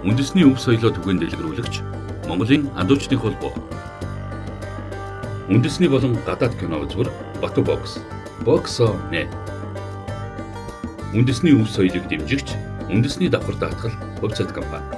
Үндэсний өв соёлоо түгээн дэлгэрүүлэгч Монголын адуучны холбоо. Үндэсний болон гадаад кино үзбэр Бату бокс. Боксо нэ. Үндэсний өв соёлыг дэмжигч Үндэсний давхар даатгал хувьцаат компани.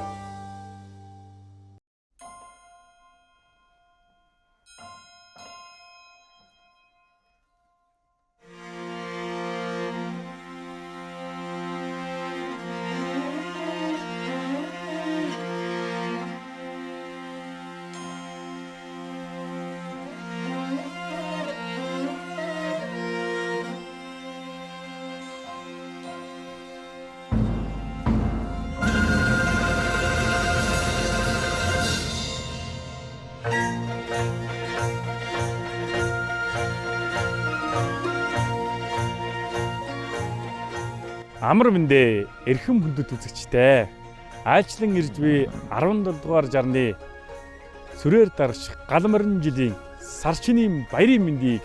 Амар мэндэ эрхэм хүндэт үзэгчтэй. Айлчлан ирж би 17 дугаар жарны сүрээр дарч гал морин жилийн сар шинийн баярын мэндийг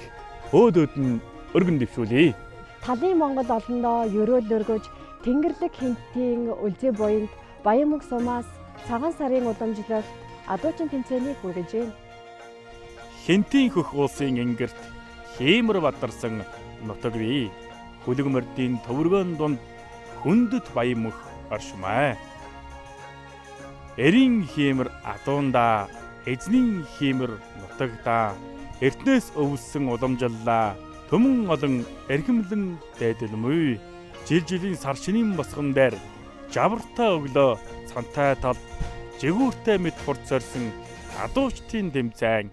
өөд өөд нь өргөн дэвшүүлье. Талын Монгол олондоо ерөөл өргөж Тэнгэрлэг хинтийн Өлзий буянд Баян мөнх сумаас цагаан сарын уламжлалт адуучин тэмцээнийг хүргэж байна. Хинтийн хөх уулсын ингэрт хиймэр бадарсан нутаг бий. Хүлэг мордын төвөргөөн дунд хүндэт баян мөх оршмай. Эрийн хиймэр адуунда, эзний хиймэр нутагда, эртнээс өвлсөн уламжлалаа түмэн олон эрхэмлэн дайдалмүй. Жил жилийн сар шинийн босгон дээр жавартай өглөө цантай тал жигүүртэй мэд хурц сорьсон адуучдын тэмцээн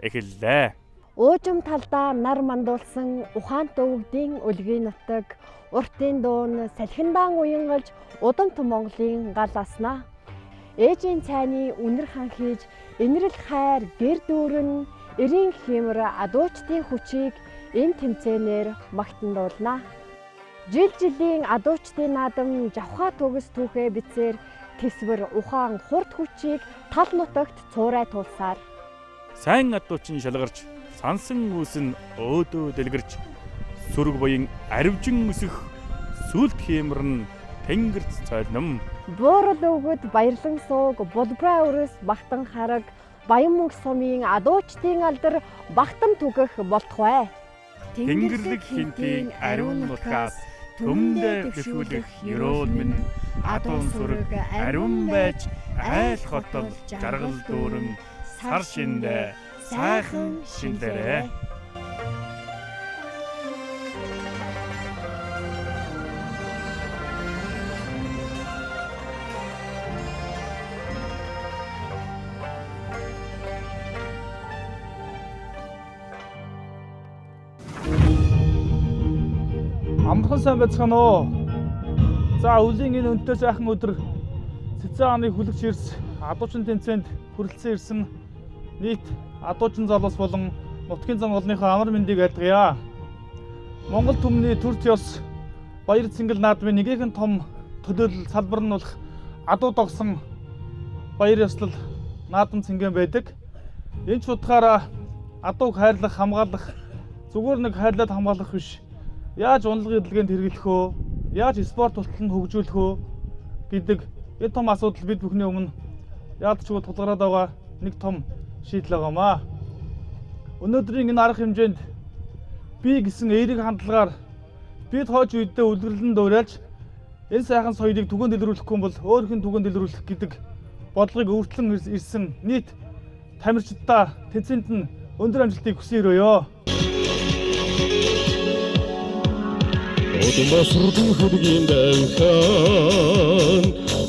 эхэллээ. Уужим талдаа нар мандуулсан ухаант өвгдийн өлгийн нутаг, уртын дуун салхиндаан уянгалж удамт Монголын гал аснаа. Ээжийн цайны үнэр хан хийж инэрл хайр гэр дүүрэн эрийн хиймэр адуучдын хүчийг энэ тэмцээнээр магтан дуулнаа. Жил жилийн адуучдын наадам жавхаа төгс түүхээ бицээр тэсвэр ухаан хурд хүчийг тал нутагт цуурай тулсаар Сайн адуучин шалгарч, сансан үүс нь өөдөө дэлгэрч, сүрэг буян аривжин өсөх сүлд хиймэр нь тэнгэрт цойлном. Буурал өвгөд баярлан сууг булбраа өрөөс багтан хараг Баян мөнх сумын адуучдын алдар багтан түгэх болтугай. Тэнгэрлэг хинтийн ариун нутгаас түмдээ дэвшүүлэх ерөөл минь адуун сүрэг ариун байж айл хотол жаргал дүүрэн сар шиндээ сайхан шиндэрээ. Амархан сайн байцгаана уу? За өвлийн энэ өнтэй сайхан өдөр Цэцэн хааны хүлэгч ирс адуучин тэмцээнд хүрэлцэн ирсэн нийт адуучин залуус болон нутгийн зам олныхоо амар мэндийг айлтгая. Монгол түмний төр зёс баяр цэнгэл наадмын нэгэн том төлөөлөл салбар нь болох адуу догсон баяр ёслол наадам цэнгэн байдаг. Энэ ч утгаараа адууг хайрлах, хамгаалах зүгээр нэг хайрлаад хамгаалах биш. Яаж унлаг эдлэгэнд хэрэглэх вэ? Яаж спорт тултал нь хөгжүүлэх вэ гэдэг энэ том асуудал бид бүхний өмнө яалт ч үгүй тулгараад байгаа нэг том шийдэл байгаамаа. Өнөөдрийн энэ арга хэмжээнд би гэсэн эерэг хандлагаар бид хойч үедээ үлгэрлэн дуурайлж энэ сайхан соёлыг түгээн дэлгэрүүлэхгүй бол өөр хэн түгээн дэлгэрүүлэх гэдэг бодлогыг өвөртлөн ирсэн нийт тамирчдаа тэнцээнд нь өндөр амжилтыг хүсэн өрөөё. Одон басрдын хөдгийн дайхан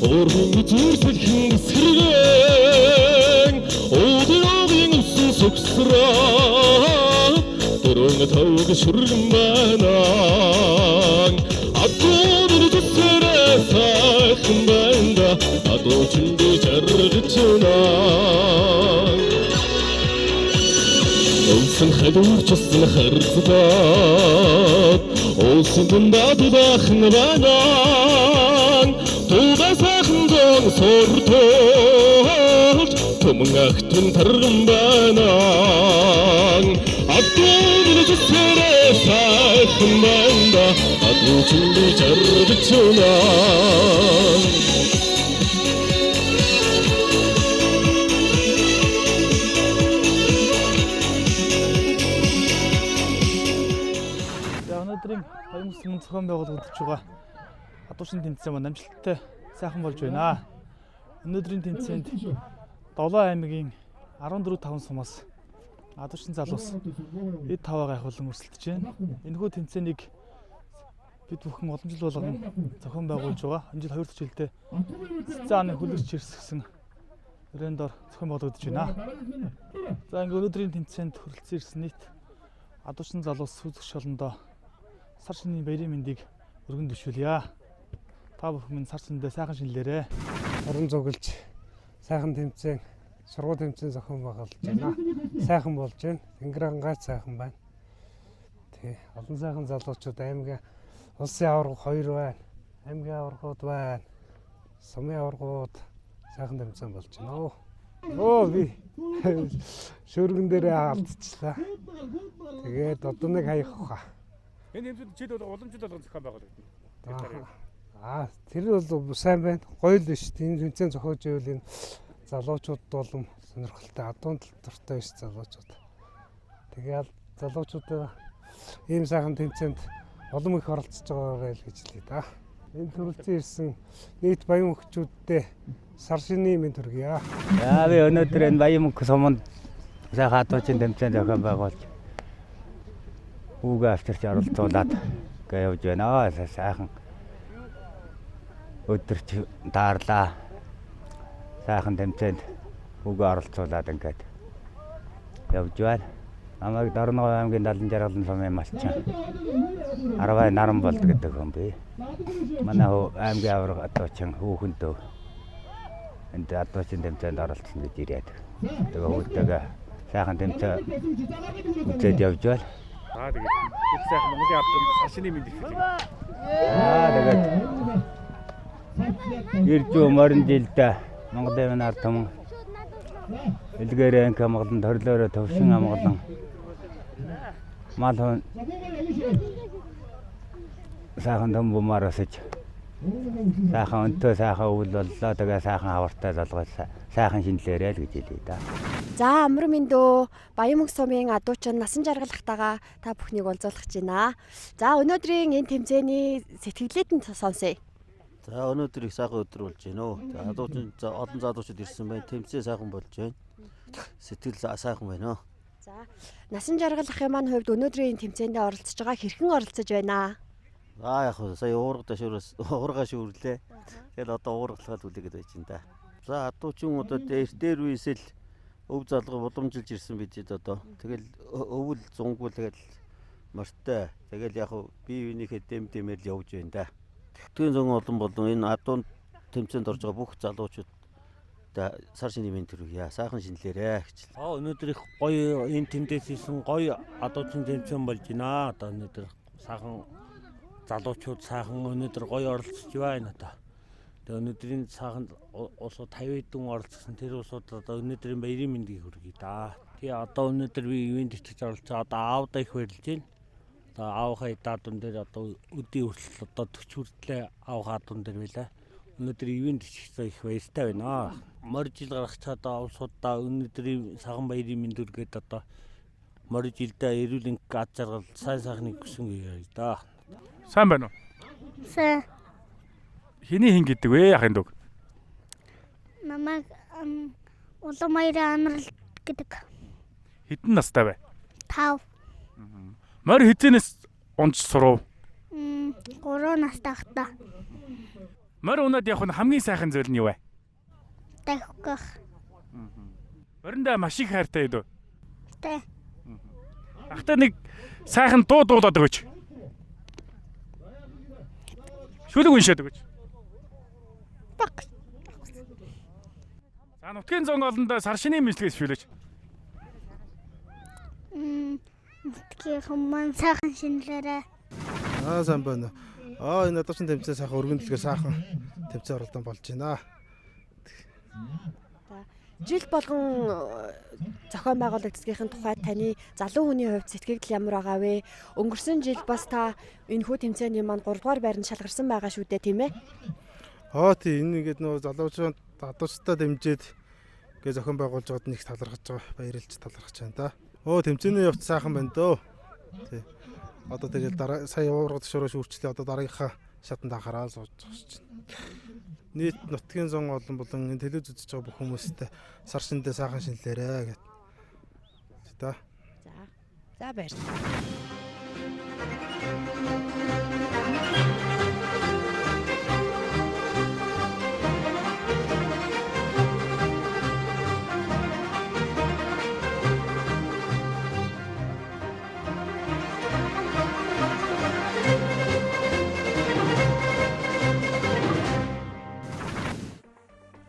Өөрхөн зүрсэлхэн сэргэн Уудын өсөн сүгсраа Дөрвөн тавг шүргэн байна Адуу зүсэрээ сайхан байна Адуу чинди жаргаж байна Өвсөн халуурчсан харцдаад Уулсын дундаа дулаахан байна Тууга сайхан зон суртуулж Түмэн ахтун тарган байна Адуу зүсэрээ сайхан байна Адуу чинди жаргаж байна. зохион байгуулагдаж байгаа адуучин тэмцээн маань амжилттай сайхан болж байна. Өнөөдрийн тэмцээнд 7 аймгийн 14 5 сумаас адуучин залуус эд таваа гайхуулан өрсөлдөж байна. Энэхүү тэмцээнийг бид бүхэн уламжлал болгон зохион байгуулж байгаа. Энэ жил хоёр дахь жилдээ Цэцэн хааны хүлэгч ирс гэсэн өрөөнд дор зохион байгуулагдаж байна. За, ингээ өнөөдрийн тэмцээнд хүрэлцэн ирсэн нийт адуучин залуус сүйтгэгч олондоо сар шинийн баярын мэндийг өргөн дэвшүүлье. Та бүхэн минь сар шинэдээ сайхан шинэлээрэй. Уран зүгэлж сайхан тэмцээн, сургууль тэмцээн зохион байгуулж байна. Сайхан болж байна. Тэнгэр хангаач сайхан байна. Тий. Олон сайхан залуучууд, аймгийн улсын аварга хоёр байна. Аймгийн аваргууд байна. Сумын аваргууд, сайхан тэмцээн болж байна. Өө, би шүүргэн дээрээ алдчихлаа. Тэгээд одоо нэг хаях хаа. Энэ тэмцээнд жил бол уламжлал болгон зохион байгуулагдана. Аа, тэр бол сайн байна. Гоё л биш. Энэ тэмцээн зохиож байвал энэ залуучууд болон сонирхолтой, адуун дуртай биш залуучууд. Тэгээд залуучуудаа ийм сайхан тэмцээнд улам их оролцож байгаарай л гэж хэлье да. Энэ төрөлцөн ирсэн нийт баян хөгчүүддээ сар шинийн мэнд хүргье. Яа, би өнөөдөр энэ Баян-Мөнх суманд сайхан адуучин тэмцээн зохион байгуулж, хүүгээ авчирч оролцуулаад гээ явж байна. Сайхан өдөрч таарлаа. Сайхан тэмцээнд хүүгээ оролцуулаад ингээд явж байна. Намайг Дорногов аймгийн Далан жаргалан сумын малчин Арвай наран болд гэдэг хүн би. Манай хүү аймгийн аварга адуучин хүүхэндөө энд адуучин тэмцээнд оролцсон гэж ирээд. Тэгээ хүүтэйгээ сайхан тэмцээн үзээд явж байна. Аа, тэгээд их сайхан Монголын ард түмэнд сар шинийн мэнд хэлье. Аа, тэгээд ирж морин жилдээ Монголын ард түмэн элгээрээ анх амгалан, төрлөөрөө төвшин амгалан, мал хүн сайхан том бумаар өсөж, сайхан өнтөө, сайхан өвөл боллоо. Тэгээ сайхан хавартай залгаж, сайхан шинэлээрэй л гэж хэлье да. За, амар мэнд өө, Баян-Мөнх сумын адуучин Насан жаргалахтайгаа та бүхнийг уулзуулах гэж байна. За, өнөөдрийн энэ тэмцээний сэтгэгдлээд нь сонсъё. За, өнөөдөр их сайхан өдөр болж байна өө. За, адуучин, за, олон залуучууд ирсэн байна. Тэмцээн сайхан болж байна. Сэтгэл сайхан байна өө. За, Насан жаргал ахын маань хувьд өнөөдрийн энэ тэмцээндээ оролцож байгаа, хэрхэн оролцож байна? Аа, яг хөө сая уурга шүүрээс уурга шүүрлээ. Тэгэл одоо уургалахад үлээгээд байж байна да. За, адуучин одоо дээр дээр үесэл өв залгуу уламжилж ирсэн бид одоо. Тэгэл өвөл зунгуул, тэгэл морьтой. Тэгэл яг хөө бие биенийхээ дэм дэмээр л явж байна да. Тэтгэн зөн олон болон энэ адуун тэмцээнд орж байгаа бүх залуучууд сар шинийн мэнд хүргье. Сайхан шинэлээрэй гэж. Аа, өнөөдөр их гоё энэ тэндээс исэн гоё адуучин тэмцээн болж байна. Одоо өнөөдөр сайхан залуучууд сайхан өнөөдөр гоё оролцож байна одоо. Тэгээ өнөөдрийн сайхан улсууд 50 хэдэн оролцсон, тэр улсууд одоо өнөөдрийн баярын мэндийг хүргье да. Тэгээ одоо өнөөдөр би ивээн тэтгэж оролцоо, одоо аавдаа их баярлж байна. Одоо аавынхаа эд адуун дээр одоо өдий хүртэл, одоо 40 хүртлээ аавынхаа адуун дээр байлаа. Өнөөдөр ивээн тэтгэж их баяртай байна. Морь жил гарах одоо улсуудаа өнөөдрийн сайхан баярын мэнд хүргээд, одоо морь жилдээ эрүүл энх, аз жаргал, сайн сайхныг хүсэн гээ да. Сайн байна уу? Сайн. Хэний хэн гэдэг вэ, ахын дүү? Намайг Улам баяраа амрал гэдэг. Хэдэн настай вэ? 5. Морь хэзээнээс унж сурав? 3 настай байхдаа. Морь унаад явах нь хамгийн сайхан зүйл нь юу вэ? Давхих. Мориндаа маш их хайртай юу? Тэ. Ахтай нэг сайхан дуу дуулаад өгөөч. Шүлэг уншаад өгөөч. Баг. За, нутгийн зон олондоо сар шинийн мэдлэгээс шүлээч. Нутгийн маань сайхан шинэлээрэй. Аа, сайн байна. Аа, энэ адуучин тэмцээн сайхан өргөн дэлгэр сайхан тэмцээн оролдон болж байна. Жил болгон зохион байгуулагдсагийнхын тухай таны залуу хүний хувьд сэтгэгдэл ямар байгаа вэ? Өнгөрсөн жил бас та энэхүү тэмцээний маань 3 дугаар байранд шалгарсан байгаа шүү дээ, тийм ээ? Аа, тий, энэ ингээд нөгөө залуучууд адуучтай дэмжиж ингээ зохион байгуулж байгаад нэг талархаж байгаа, баярлж талархаж байна да. Өө, тэмцээний явц сайхан байна дөө. Тий. Одоо тэгэл дараа сая уурга ташуураа шүүрчлээ. Одоо дараагийнхаа шатанд анхаарал сууж байгаа чинь. Нийт нутгийн зон олон болон энэ телевиз үзэж байгаа бүх хүмүүстээ сар шиндээ сайхан шинэлээрэ гэт. Та. За. За баярлалаа.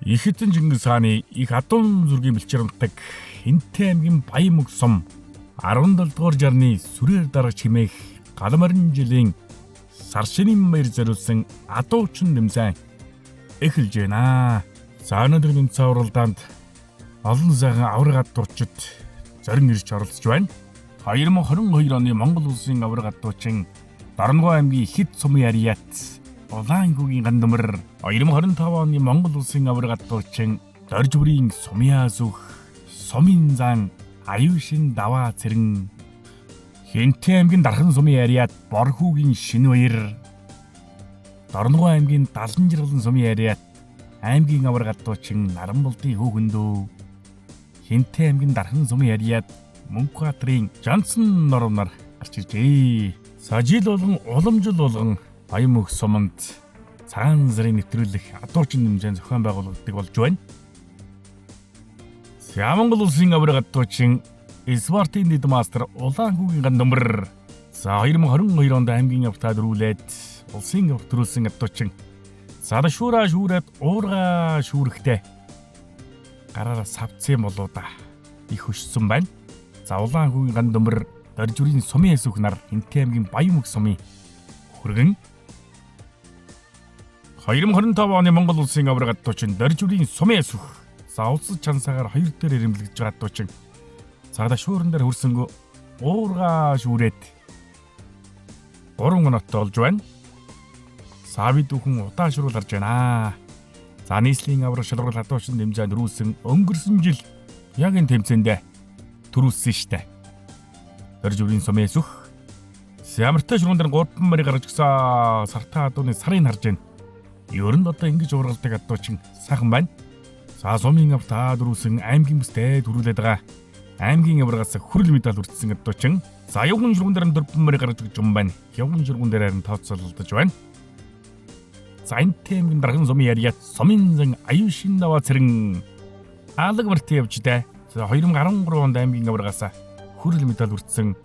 Их эзэн Чингис хааны их адуун зүргийн бэлчээр унтдаг Хинтээ аймгийн Баян мөг сум 17 дугаар жарны сүрээр дарагч хэмээх гал морин жилийн сар шинийн баяр зориулсан адуучин нэмсэн эхэлж байна. За өнөөдөр нэмсэн уралдаанд олон сайхан авраг адуучид зорин ирж оролцож байна. 2022 оны Монгол улсын авраг адуучин Дорногов аймгийн Хэд сумын Ариат Улаанхүүгийн Гандамар, 2025 оны Монгол улсын авраг адуучин Дорж бүрийн Сумья зүх, Сумын зан Аюушин даваа цэрэн, Хэнтэй аймгийн Дархан сумын Ариат Борхүүгийн Шинэ баяр, Дорногов аймгийн Далан жаргалан сумын Ариат аймгийн авраг адуучин Наранболдын хүүхэндөө, Хэнтэй аймгийн Дархан сумын Ариат Мөнхбаатарын Жансан норвнар гарч иржээ. За жил болгон уламжил болгон Баян мөх суманд цагаан сарын нэвтрүүлэх адуучин нэмжээ зохион байгуулагддаг болж байна. За Монгол улсын авраг адуучин Спортын дэд мастер Улаанхүүгийн Гандамбар. За 2022 онд аймгийн аврагтаа дөрүүлээд улсын аврагт төрүүлсэн адуучин шүүраа шүүрээд уурга шүүрэхтэй гараараа савцсан болоо да их хөшсөн байна. За Улаанхүүгийн Гандамбар Дорж бүрийн сумын эсвэх нар Хинтээ аймгийн Баян мөх сумын хөргөн 2025 оны Монгол улсын авраг адуучин Дорж бүрийн сумын эсвэх. За улсад чансаагаар хоёр дээр ирэмлэгдэж байгаа адуучин цагдаа шууран дээр хүрсэнгүү уурга шүүрээд 3 оноотой болж байна. Сави дүүхэн удаашруул харж байна. За нийслэлийн авраг шалрал адуучин дэмжээ төрүүлсэн өнгөрсөн жил яг энэ тэмцээндээ төрүүлсэн штэ. Дорж бүрийн сумын эсвэх. Ямартай шууран дээр 3 морь гарч гисэн сартаа адууны сарыг харж байна. Ер нь одоо ингэж уургалдаг адуучин сайхан байна. За сумын аврагт дөрүүлсэн аймгийн бүстэй төрүүлээд байгаа. Аймгийн аврагаас хүрэл медаль хүртсэн адуучин. За явган шурган дээр 4 морь гарч ирж юм байна. Явган шурган дээр харин тооцоололдож байна. За энэ аймгийн Дархан сумын Ариат сумын зан Аюушин даваа цэрэн алаг мартын явж дээ. За 2013 онд аймгийн аврагаас хүрэл медаль хүртсэн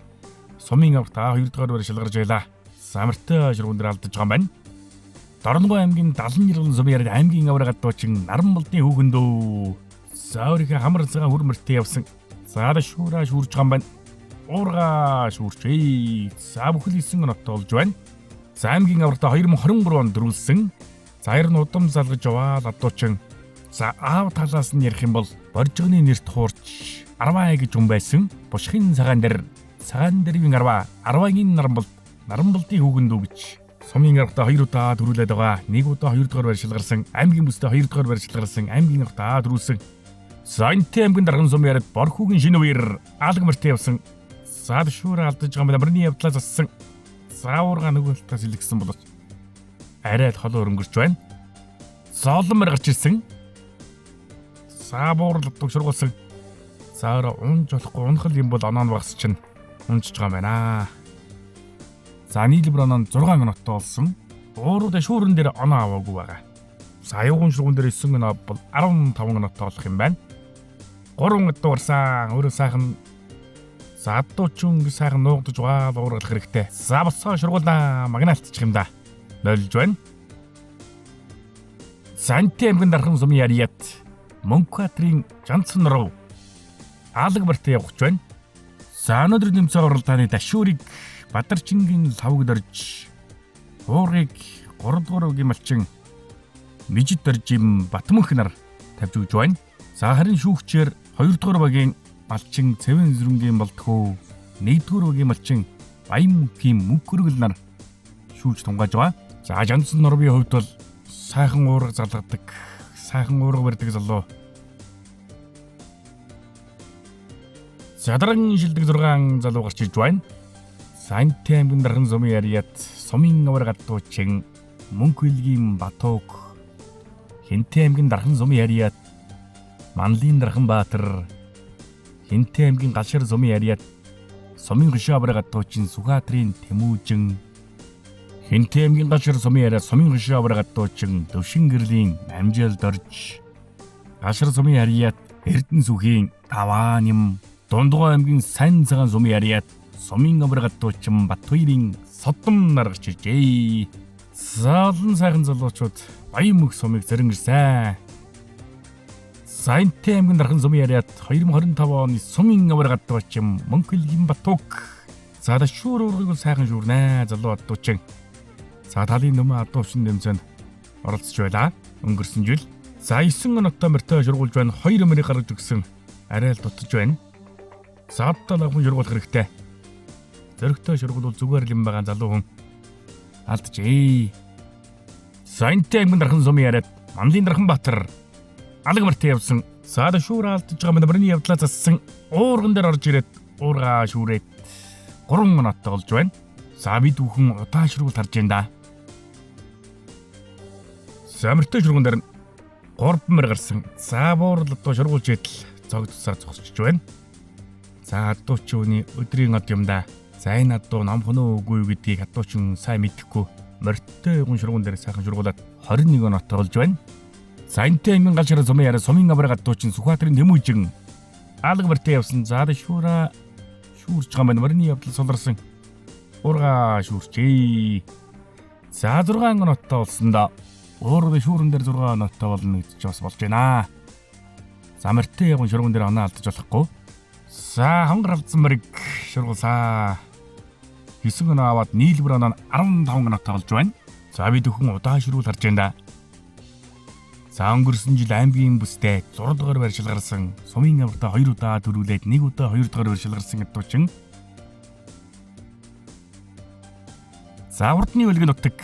сумын аврагт 2 дугаар байр шалгарч байлаа. Самартай шурган дээр алдаж байгаа юм байна. Дорногов аймгийн Далан жаргалан сумын Ариат аймгийн авраг адуучин Наранболдын хүүхэндөө. За өөрийнхөө хамар цагаан хүр мөртөө явсан. За шүүраа шүүрж байгаа юм байна. Уурга шүүрчээ. За бүхэл 9 оноотой болж байна. За аймгийн аврагт 2023 онд дөрүүлсэн. За ер нь удам залгаж яваал адуучин. За аав талаас нь ярих юм бол боржигны нэрт хуурч Арваа гэж хүн байсан. Бушхын цагаан дээр цагаан дэрвийн Арваа, Арваагийн Наранболд, Наранболдын хүүхэндүү гэж сумын аврагт 2 удаа төрүүлээд байгаа. 1 удаа 2 дугаар байр шалгарсан. Аймгийн бүсдээ 2 дугаар байр шалгарсан. Аймгийн аврагт төрүүлсэн. За энтэй аймгийн Дархан сумын Ариат Борхүүгийн Шинэ үер алаг мөртөө явсан. За шүүрээ алдаж байгаа юм байна. Мөрний явдлаа зассан. За уурга нөгөө талаас илгэсэн боловч арай л холоо өрөнгөрч байна. За олон мөр гарч ирсэн. За буурлдаг шургуулсан. За өөрөө унж болохгүй унахал юм бол оноо нь багс чинь унжиж байгаа юм байна. За нийлбэр оноо нь 6 оноотой болсон. Ууруудаа шүүрэн дээр оноо аваагүй байгаа. За аюуган шурган дээр 9 оноо бол 15 оноотой болох юм байна. 3 адуу гарсан. Өөрөө сайхан за адуучин ингэ сайхан нуугдаж байгаа уургалах хэрэгтэй. За босоо шургуулнаа магнаалтчих юм да. Нолж байна. Санти аймгийн Дархан сумын Ариат Мөнхбаатарын Жанцсан руу алаг мартаа явах гэж байна. За өнөөдөр нэмцээ уралдааны дашуурыг Бадарчингийн лавг дорж уурыг 3 дугаар үгийн малчин Мижид доржим Батмөнх нар тавьж өгч байна. За харин шүүгчээр 2 дугаар багийн малчин Цэвэн зүрэнгийн болтгоо 1 дугаар багийн малчин Баян мөнхийн мөнхөргөл нар шүүж тунгааж байгаа. За Жансан норвын хувьд бол сайхан уурга залгадаг, сайхан уурга барьдаг залуу. Задран шилдэг 6 залуу гарч ирж байна. Сантай аймгийн Дархан сумын яриад сумын аварга дуучин Мөнх хөлгийн Батуг. Хинтээ аймгийн Дархан сумын яриад Манлын Дархан Баатар. Хинтээ аймгийн Галшар сумын яриад сумын гишүү аварга дуучин Сүхбаатарын Тэмүүжин. Хинтээ аймгийн Галшар сумын яриад сумын гишүү аварга дуучин Төвшин гэрлийн Амжил Дорж. Галшар сумын яриад Эрдэнэ сүхийн Таваан юм. Дундгой аймгийн Сайн цагаан сумын яриад сумын аварга дуучин Батбаярын Содом нар гарч иржээ. За олон сайхан залуучууд Баян мөх сумыг зорин ирсэн. Саянтай аймгийн Дархан сумын яриад 2025 оны сумын аварга дуучин Мөнхөлгийн Батуг. За шүүр уургыг бол сайхан шүүрнэ залуу адуучин. За талын нөмөө адуучин дэмцэнд оролцож байлаа. Өнгөрсөн жил за 9 оноотой морьтой шургуулж байна. 2 морийг гаргаж өгсөн. Арай л дутаж байна. За одоо лагун шургуулах хэрэгтэй. Зөрөгтэй шургуул зүгээр л юм байгаа залуу хүн алджээ. Саянтай аймгийн Дархан сумын яриад Манлын Дархан Баатар алаг морьтой явсан. За шүүр алдаж байгаа мань морины явдлаа зассан. Уурган дээр орж ирээд уургаа шүүрээд 3 оноотой болж байна. За бид бүхэн удаан шургуул харж байна да. За морьтой шургуун дээр 3 морь гарсан. За буурал одоо шургуулж идэл зог тусаа зогсож байна. За адуучин үний өдрийн од юм да. За энэ адуу номхон уу үгүй юу гэдгийг адуучин сайн мэдэхгүй. Морьтой явган шургуун дээр сайхан шургуулад 21 оноотой болж байна. За энтэй аймгийн гал шараа сумын яриа сумын аварга адуучин Сүхбаатарын Тэмүүжин алга морьтой явсан. За шүүраа шүүрж байгаа маань морины явдал суларсан. Уургаа шүүрчээ. За 6 оноотой болсон да. Уурга шүүрэн дээр 6 оноотой болно гэж бас болж байна. За морьтой явган шургуун дээр оноо алдаж болохгүй. За хонгор алдсан мориг шургуулсаа. 9 оноо аваад нийлбэр оноо нь 15 оноотой болж байна. За бид бүхэн удаан ширүүл харж байна да. За өнгөрсөн жил аймгийн бүсдээ 6 дугаар байр шалгарсан. Сумын авартаа 2 удаа төрүүлээд 1 удаа 2 дугаар байр шалгарсан адуучин. За урдны үлгэн нутаг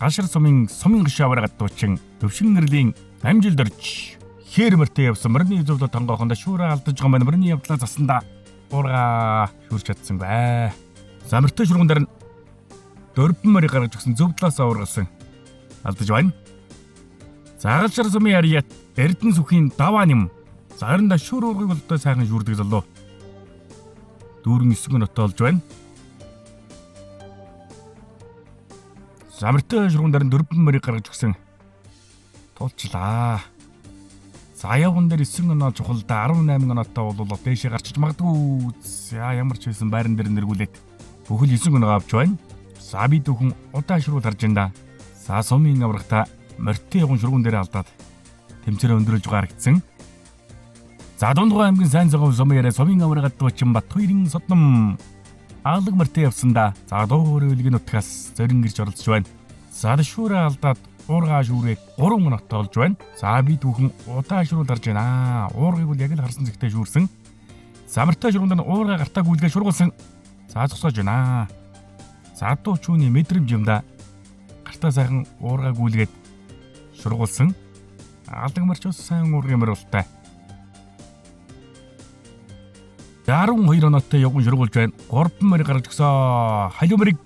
Гашар сумын сумын гишүү аварга адуучин Төвшин гэрлийн Амжил дорж хээр морьтой явсан. Морины зөвлөлт тонгоохонд шүүрээ алдаж байгаа маань морины явдлаа засандаа уургаа шүүрч чадсан бай. За морьтой шургуун дээр нь 4 морийг гаргаж өгсөн зөв талаас уургалсан. Алдаж байна. За Галшар сумын яриад Эрдэнэ сүхийн даваа нэм. За орондоо шүүр уургыг бол одоо сайхан шүүрдэг залуу. Дүүрэн 9 оноотой болж байна. За морьтой шургуун дээр нь 4 морийг гаргаж өгсөн. Тулчлаа. За явган дээр 9 оноо чухал да 18 оноотой бол дээшээ гарчиж магадгүй. За ямар ч байсан байран дээр нэргүүлээд бүхэл 9 оноо авч байна. За бид бүхэн удаан шургуул харж байна да. За сумын аврагта морьтой явган шургуун дээр алдаад тэмцээрээ өндөрлөж гарагдсан. За Дундгой аймгийн сайн цагаан сумын яриа сумын авраг адуучин Батбаярын Содном алаг морьтой явсан да. За дуугарын үлгийн нутгаас зорин гэрж оролцож байна. За шүүрээ алдаад уургаа шүүрээд 3 оноотой болж байна. За бид бүхэн удаан шургуул харж байна. Уургыг бол яг л харсан зэгтээ шүүрсэн. За морьтой шургуунд нь уургаа гартаа гүйлгээ шургуулсан. За зогсоож байна. За адуу чүүний мэдрэмж юм да. Гартаа сайхан уургаа гүйлгээд шургуулсан. Алдаг морьч бас сайн уургын морилтай. 12 оноотой явган шургуулж байна. 3 морь гаргаж өгсөн. Халиу морийг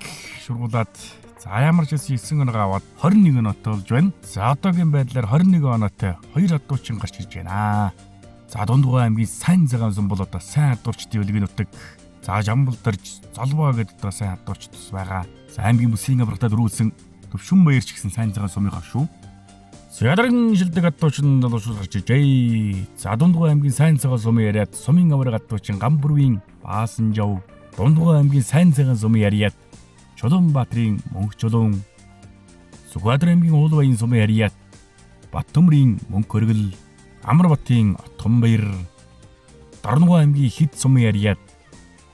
шургуулад за ямар ч байсан 9 оноогоо аваад 21 оноотой болж байна. За одоогийн байдлаар 21 оноотой 2 адуучин гарч ирж байна. За Дундгой аймгийн сайн цагаан сум бол одоо сайн адуучдын үлгийн нутаг. За Жамбал дорж Золбоо гэдэг одоо сайн адуучд бас байгаа. За аймгийн бүсийн аврагтаа дөрүүлсэн Төвшин баяр ч гэсэн сайн цагаан сумын хав шүү. Ядаран шилдэг адуучин залуучууд гарч иржээ. За Дундгой аймгийн сайн цагаан сумын яриад сумын авраг адуучин Гамбүрвийн Баасан жав. Дундгой аймгийн сайн цагаан сумын яриад Чулуунбаатарын Мөнх Чулуун. Сүхбаатар аймгийн Уулбаян сумын яриад Баттөмрийн Мөнх Өргөл, Амарбатын Отгонбаяр. Дорногов аймгийн Хит сумын яриад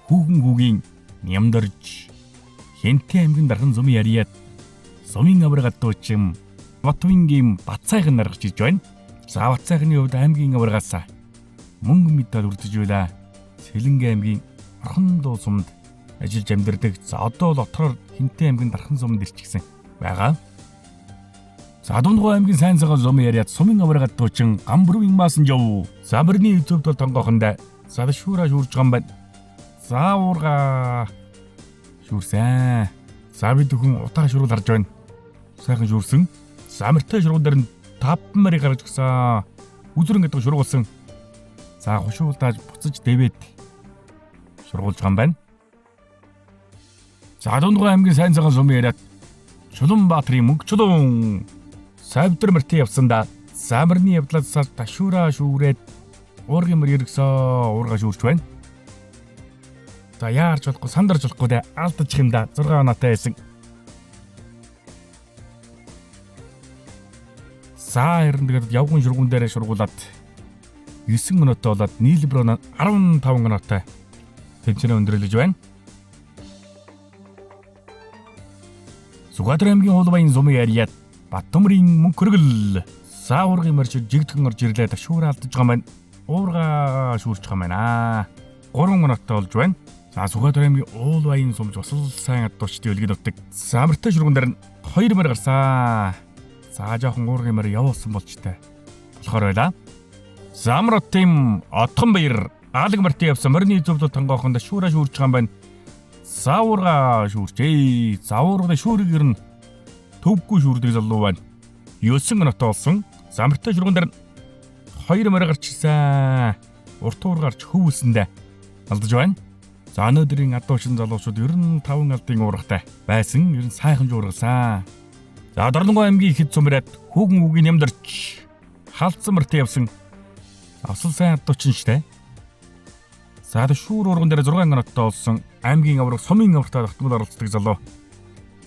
Хүүхэн хүүгийн Нямдорж. Хэнтэй аймгийн Дархан сумын яриад сумын авраг адуучин Батвингийн Батцайхан нар гарч ирж байна. За Батцайхны хувьд аймгийн аваргаас мөнгө медаль үрдэж байлаа. Сэлэнгэ аймгийн Орхон дуу сумд ажиллаж амьдардаг. За одоо бол отроор Хинтээ аймгийн Дархан сумд ирчихсэн байгаа. За Дундгой аймгийн сайн цагаан сумын яриад сумын аварга дуучин Гамбүрвийн Маасан жав. За мөрний зөвд бол тонгоохонд за шүүраа шүүрж байгаа юм байна. За уурга Шүүрсэн. За бид бүхэн утаа шүрүүл харж байна. Сайхан шүүрсэн. За мөртэй шургуун дээр нь 5 морийг гаргаж өгсөн. Үзрэн гэдэг шургуулсан. За хушуулдааж буцаж дэвэд шургуулж байгаа юм байна. За Дундгой аймгийн сайн цагаан сумын яриад Чулуунбаатарын мөнгө чулуун Савдар мөртөө явсандаа замарны явдлаас ташуураа шүүрээд уургын мөр эргэсөө уурга шүүрч байна. За яарч болохгүй сандарч болохгүй дээ алдчих юм да 6 оноотой байсан. За харин тэгээд явган шургуун дээрээ шургуулад 9 оноотой болоод нийлбэр оноо 15 оноотой тэмцээнээ өндөрлөж байна. Сүхбаатар аймгийн хуулбайн сумын яриад Баттөмрийн мөнгө хөргөл за уургын морь жигдхэн орж ирлээ ташуураа алдаж байгаа маань уурга шүүрч байгаа маань 3 оноотой болж байна. За Сүхбаатар аймгийн уулбайн сумж бас л сайн адуучдын өлгий нутаг. За мөртэй шургуун дээр нь 2 морь гарсан. За жоохон уургын морь явуулсан болж та. Болохоор байла. Замар хотын Отхон баяр аалаг морьтой явсан морины зөвлөл тонгоохонд шүүраа шүүрч байгаа юм байна. За уурга шүүрчээ. За уурга шүүрийг ер нь төвгүй шүүрдэг залуу байна. 9 оноотой болсон. Замартай шургуун дээр 2 морь гарч ирсэн. Урт уур гарч хөвүүлсэндээ алдаж байна. За өнөөдрийн адуучин залуучууд ер нь 5 алдын уургатай байсан. Ер нь сайхан жуургалсан. За Дорнонгой аймгийн ихэд сумраад хүүгэн үгийн нямдарч халдсан мөртөө явсан. Авсал сайн адуучин штэ. За шүүр уурган дээр 6 оноотой болсон. Аймгийн авраг сумын аврагтай тогтмол оролцдог залуу.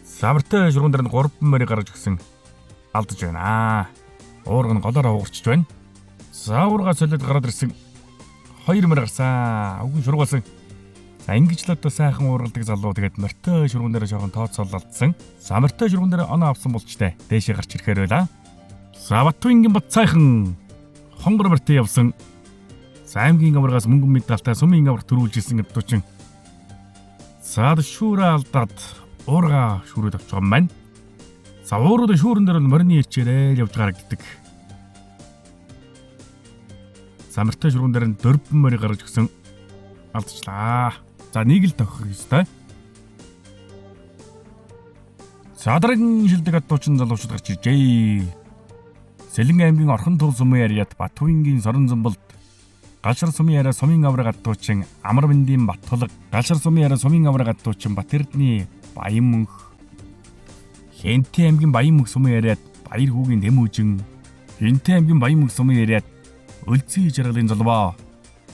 Самартай шургуун дээр нь 3 морийг гаргаж өгсөн. Алдаж байна. Уурга нь голоор хугарчж байна. За уурга солиод гараад ирсэн. 2 морь гарсан. Үгэн шургуулсан. За ингэж л одоо сайхан уургалдаг залуу тэгээд морьтой шургуун дээр жоохон тооцоол алдсан. За морьтой шургуун дээр оноо авсан болч тээ. Дээшээ гарч ирэхээр байла. За Батүнгийн бат сайхан хонгор морьтой явсан. За аймгийн аваргаас мөнгөн медальтай сумын аварга төрүүлж исэн гэдүүчин. За шүүрээ алдаад уурга шүүрээд авч байгаа юм байна. За уурууд шүүрэн дээр бол морины ирчээрээ л явж гарагддаг. За морьтой шургуун дээр нь 4 морь гаргаж өгсөн алдчихлаа. За нэг л тохих ёстой. За дараагийн шилдэг адуучин залуучууд гарч иржээ. Сэлэн аймгийн Орхон төв сумын яриад Батүнгийн сорон зумбалд Галшар сумын яриа сумын авраг адуучин Амар мэндийн Батхулга, Галшар сумын яриа сумын авраг адуучин Бат Эрдний Баян мөнх, Хэнтэй аймгийн Баян мөнх сумын яриад Баяр хүүгийн Тэмүүжин, Хэнтэй аймгийн Баян мөнх сумын яриад Өлзий жаргалын золбоо,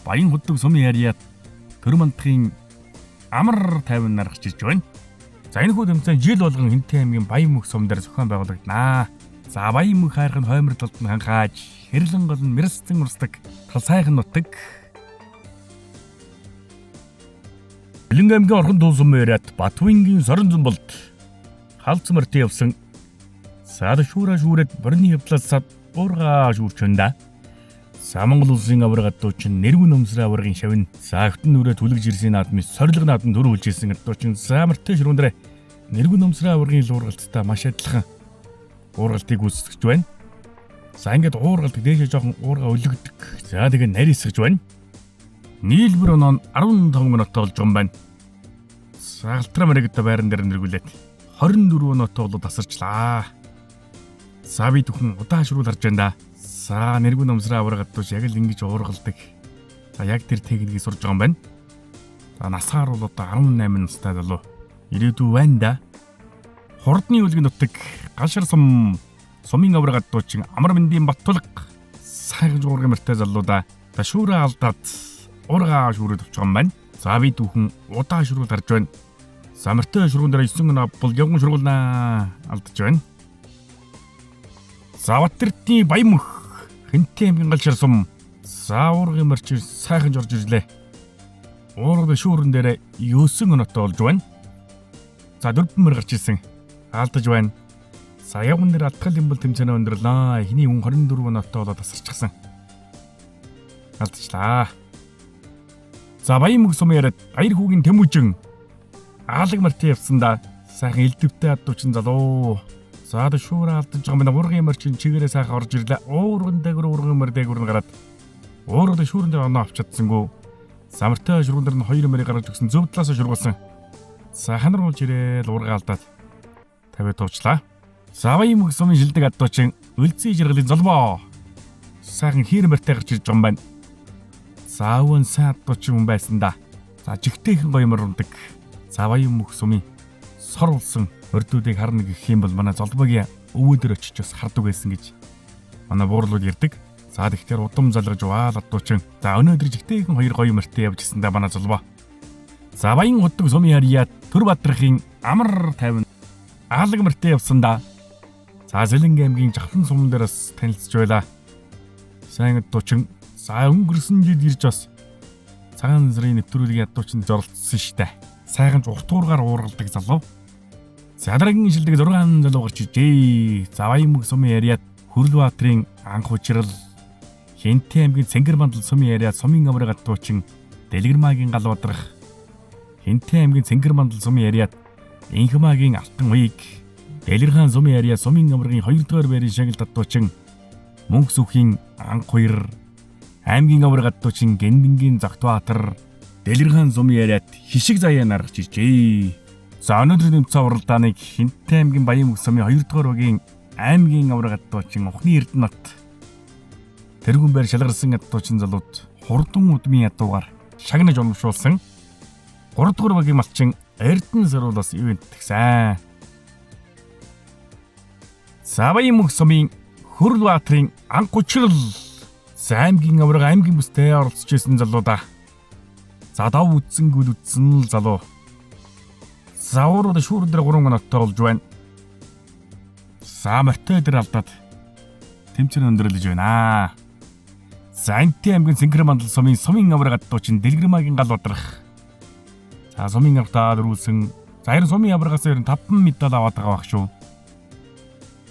Баян худаг сумын яриад Төр мандахын Амар тайван нар гарч ирж байна. За энэ хүү тэмцээн жил болгон Хэнтэй аймгийн Баян мөнх сум дээр зохион байгуулагдана. За Баян мөнх хайрхан хоймор талд нь ханхааж хэрлэн гол нь мэрсцэн урсдаг тал сайхан нутаг. Бэлэн аймгийн Орхон тул сум яриад Батүнгийн сорон зумбалд халц мөртөө явсан. Сад шүүраа шүүрээд борны явдлаас сад уурга шүүрч байна да. За Монгол улсын аварга адуучин нэргүн өмсрөө аваргын шавн за хөтөн нүрээ түлэгж ирсэн наадмын сорилго наадам төрүүлж ирсэн адуучин за мөртөө ширүүн дээр нэргүн өмсрөө аваргын уургалттай маш адилхан уургалтыг гүйцэтгэж байна. За ингээд уургалт дээшээ жоохон уурга өлөгдөг. За тэгээ нарийсгаж байна. Нийлбэр оноо нь 15 оноотой болж байгаа юм байна. За алтраа мэрэгдэ байран дээр нэргүүлээд 24 оноотой болоод тасарчлаа. За би түүхэн удаан шүрүүл харж байна да. За нэргүн өмсрөө авраг адууч яг л ингэж уургалдаг. За яг тэр техникийг сурж байгаа юм байна. За насаар бол одоо 18 настай залуу. Ирээдүй байна да. Хурдны үлгэн нутаг Галшар сум сумын авраг адуучин Амар мэндийн Баттулга сайхан жуургын мөртэй залуудаа ташуураа алдаад уурга шүүрээд авчих юм байна. За би түүхэн удаан шүрүүл харж байна. За мөртэй шүргүүн дээр 9 оноо бол явган шүргүүлнэ алдаж байна. За Батэрдний Баян мөх Хэнтэй аймгийн Галшар сум за уургын мөрч сайхан жорж ирлээ. Уурга шүүрэн дээр 9 оноотой болж байна. За 4 мөр гарч ирсэн. Алдаж байна. За явган дээр алдхал юм бол тэмцээнээ өндөрлөө. Эхний хүн 24 оноотой болоод тасарчихсан. Алдчихлаа. За Баян мөх сум яриад Баяр хүүгийн Тэмүүжин аалаг мартын явсан да. Сайхан элдвтэй адуучин залуу. За одоо шүүрээ алдаж байгаа юм байна. Уургын морчин чигээрээ сайхан орж ирлээ. Уурган дээгүр уурган морь дээгүр нь гараад уурган шүүрэн дээр оноо авч чадсангүй. Самартай шүргэн дээр нь 2 морийг гаргаж өгсөн. Зөв талаас шургуулсан. За ханар уулж ирээл уурга алдаад тавиад туучлаа. За Баян мөх сумын шилдэг адуучин Үлзий жаргалын золбоо. Сайхан хийр морьтой гарч ирж байгаа юм байна. За өвөн сайн адуучин хүн байсан да. За жигтэйхэн гоё мор ундаг. За Баян мөх сумын сор улсан ордуудыг харна гэх юм бол манай золбоогийн өвөө дээр очиж бас хардаг байсан гэж манай буурлууд ярьдаг. За тэгэхээр удам залгаж ваал адуучин. За өнөөдөр жигтэйхэн хоёр гоё морьтой явж гисэн да манай золбоо. За Баян удаг сумын харьяат Төр Бадрахын амар тайван аалаг морьтой явсан да. За Зэлэнг аймгийн Жавхлан суман дээр бас танилцж байлаа. Сайн адуучин. За өнгөрсөн жил ирж бас цагаан сарын нэвтрүүлгийн адуучинд оролцсон штэ. Сайхан ч урт уургаар уургалдаг залуу. За дараагийн шилдэг 6 залуу гарч иржээ. За Баян мөх сумын яриад Хөрөл Баатрын анх учрал Хэнтэй аймгийн Цэнгэр мандал сумын яриад сумын авраг адуучин Дэлгэрмаагийн гал бадрах Хэнтэй аймгийн Цэнгэр мандал сумын яриад Инхмаагийн алтан уйг Дэлгэрхаан сумын яриад сумын аврагын 2 дугаар байрын шагналт адуучин Мөнх сүхийн анх хоёр аймгийн авраг адуучин Гэндэнгийн Зогтбаатар Дэлгэрхаан сумын яриад хишиг заяа наргаж иржээ. За өнөөдрийн тэмцээн уралдааныг Хэнтэй аймгийн Баян мөх сумын 2 дугаар багийн аймгийн авраг адуучин Ухны Эрдэнэт тэргүүн байр шалгарсан адуучин залууд хурдан удмын ядуугаар шагнаж урамшуулсан 3 дугаар багийн малчин Эрдэнэ Саруулаас ивент тэгсэн. За Баян мөх сумын Хөрөл Баатрын анх учрал за аймгийн авраг аймгийн бүстэй оролцож исэн залуудаа. За дав үтсэн гүл үтсэн л залуу. За уурууд шүүрэн дээр 3 оноотой болж байна. За морьтой дээр алдаад тэмцээн өндөрлөж байна. За Энти аймгийн Цэнгэр мандал сумын сумын авраг адуучин Дэлгэрмаагийн гал бадрах. За сумын аврагтаа дөрүүлсэн. За харин сумын аврагаас ер нь 5 медаль аваад байгаа байх шүү.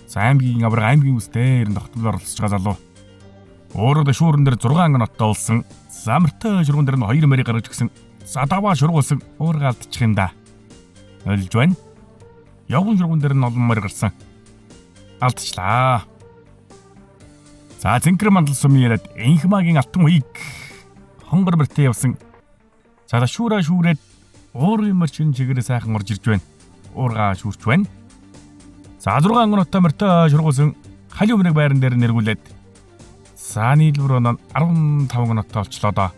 За аймгийн авраг аймгийн бүстэй ер нь тогтмол оролцож байгаа залуу. Уурууд шүүрэн дээр 6 оноотой болсон. За морьтой шургуун дээр нь 2 морийг гаргаж өгсөн. За даваа шургуулсан. Уурга алдчих юм да. Ойлж байна. Явган шургуун дээр нь олон морь гарсан. Алдчихлаа. За Цэнхэр мандал сумын яриад Инхмаагийн алтан уйг хонгор морьтой явсан. За шүүраа шүүрээд уурын морь шин чигээрээ сайхан орж ирж байна. Уурга шүүрч байна. За 6 оноотой морьтой шургуулсан халиу мөрийг байран дээр нэргүүлээд за нийлбэр оноо 15 оноотой болчлоо доо.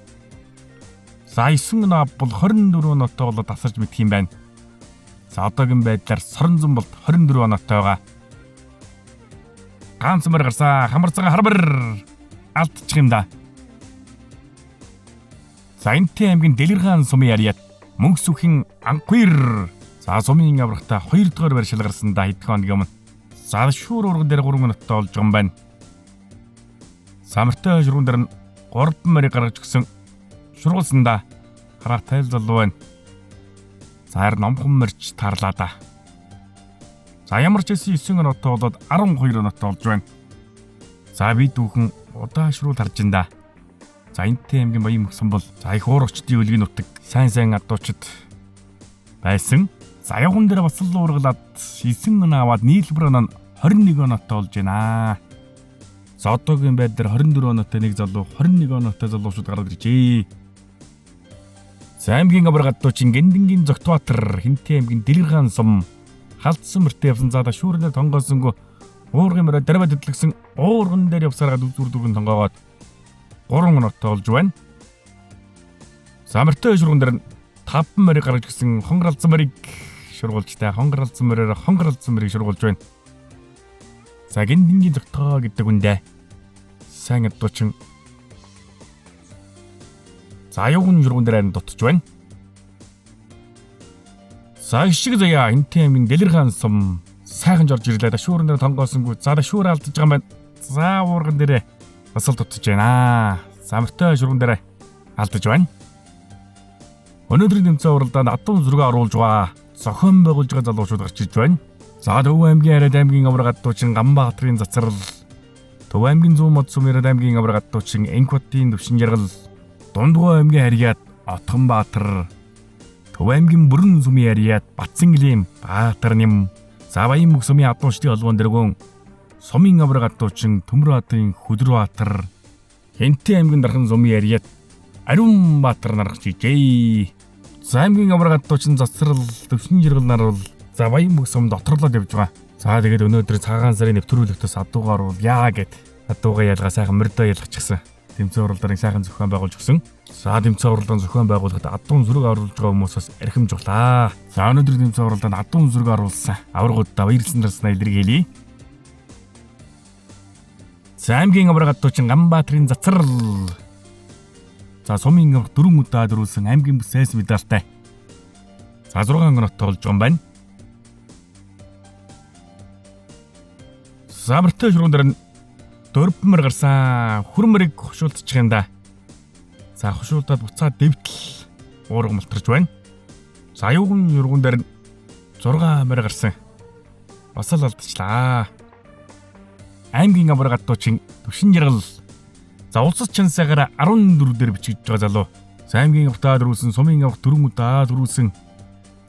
За 9 оноо бол 24 оноотой болоод тасарч мэдх юм байна. За одоогийн байдлаар Соронзон болд 24 оноотой байгаа. Ганц мөр гарсан. Хамарцгаа хармар алдчих юм да. За Энтэн аймгийн Дэлгэрхаан сумын яриад Мөнх сүхийн анхвэр. За сумын аврагтаа 2 дугаар байр шалгарсан да хэдхэн хоногийн өмнө. За шүүр урган дээр 3 оноотой болж байгаа юм байна. Самартай шургуун дээр нь 3 морийг гаргаж өгсөн. Шургуулсан да. Харах тайл залуу байна. За харин номхон морж таарлаа да. За ямар ч байсан 9 оноотой болоод 12 оноотой болж байна. За би дүүхэн удаашруул харж ин да. За Энтэн аймгийн Баян мөксөн бол за их уурагчдын өлгийн нутаг сайн сайн адуучид байсан. За явган дээр бас л уургалаад 9 оноо аваад нийлбэр оноо нь 21 оноотой болж байна. За одоогийн байдлаар 24 оноотой нэг залуу 21 оноотой залуучууд гараад иржээ. За аймгийн авраг адуучин Гэндэнгийн Зогтбаатар Хинтээ аймгийн Дэлгэргаан сум халдсан мөртөө явсан заада шүүрнээр тонгоосонгүй уургын мөрөө дарваа дэдлэгсэн уурган дээр явсараад үзүр дүрэн тонгоогоод 3 оноотой болж байна. За мөртөө шурган дээр нь 5 морийг гаргаж гисэн хонгор алдсан морийг шургуулж та хонгор алдсан мороор хонгор алдсан морийг шургуулж байна. За Гэндэнгийн Зогтгоо гэдэг үндэ сайн адуучин за явган шурган дээр харин дутж байна. За ишиг заяа Энтэн аймгийн Дэлгэрхаан сум сайхан жорж ирлээ. Шүүрэн дээр тонгоосонгүй. За шүүр алдаж байгаа юм байна. За уурган дээрээ бас л дутж байна. За мөртөө шурган дээрээ алдаж байна. Өнөөдрийн тэмцээн уралдаанд адуу зүргээ оруулж байгаа. Зохион байгуулж байгаа залуучууд гарч ирж байна. За Төв аймгийн яриад аймгийн авраг адуучин Ганбаатарын цацрал. Төв аймгийн Зүүн мод сум яриад аймгийн авраг адуучин Энкватын төвшин жаргал. Дундгой аймгийн харьяат Отгонбаатар. Төв аймгийн Бүрэн сумын яриад Батсангийн Баатар нэм. За Баян мөх сумын адуучдын холбоон дэргүүн сумын авраг адуучин Төмөрбаатын Хөдөрбаатар. Хэнтэн аймгийн Дархан сумын яриад Ариун Баатар наргаж ижээ. За аймгийн аварга адуучин Цацрал Төвшин жаргал нар бол за Баян бүх сум дотрлоод явж байгаа. За тэгээд өнөөдөр цагаан сарын нэвтрүүлэгтээс адуугаар бол яа гэд адуугаа ялгаа сайхан мордоо ялгачихсан. Тэмцээн уралдааныг сайхан зохион байгуулж өгсөн. За тэмцээн уралдаан зохион байгуулахад адуун зүрэг оруулж байгаа хүмүүсээс архимжуулаа. За өнөөдөр тэмцээн уралдаанд адуун зүрэг оруулсан аваргуудаа баярлсан дарснаа илэрхийлье. За аймгийн аварга адуучин Ганбаатарын Цацрал. За сумын аварга 4 удаа дөрүүлсэн аймгийн бүсээс медальтай. За 6 оноотой болж байгаа юм байна. За мөртөө шургуун дээр нь 4 мөр гарсан. Хүрмэрийг хошуулдчих юм да. За хошуулдаад буцаад дэвтэл уурга малтарч байна. За аюуган юргуун дээр нь 6 мөр гарсан. Бас л алдчихлаа. Аймгийн аварга адуучин Төвшин жаргал. За улсад чансаагаар 14 дээр бичигдэж байгаа залуу. За аймгийн аварга дөрүүлсэн, сумын аварга 4 удаа дөрүүлсэн.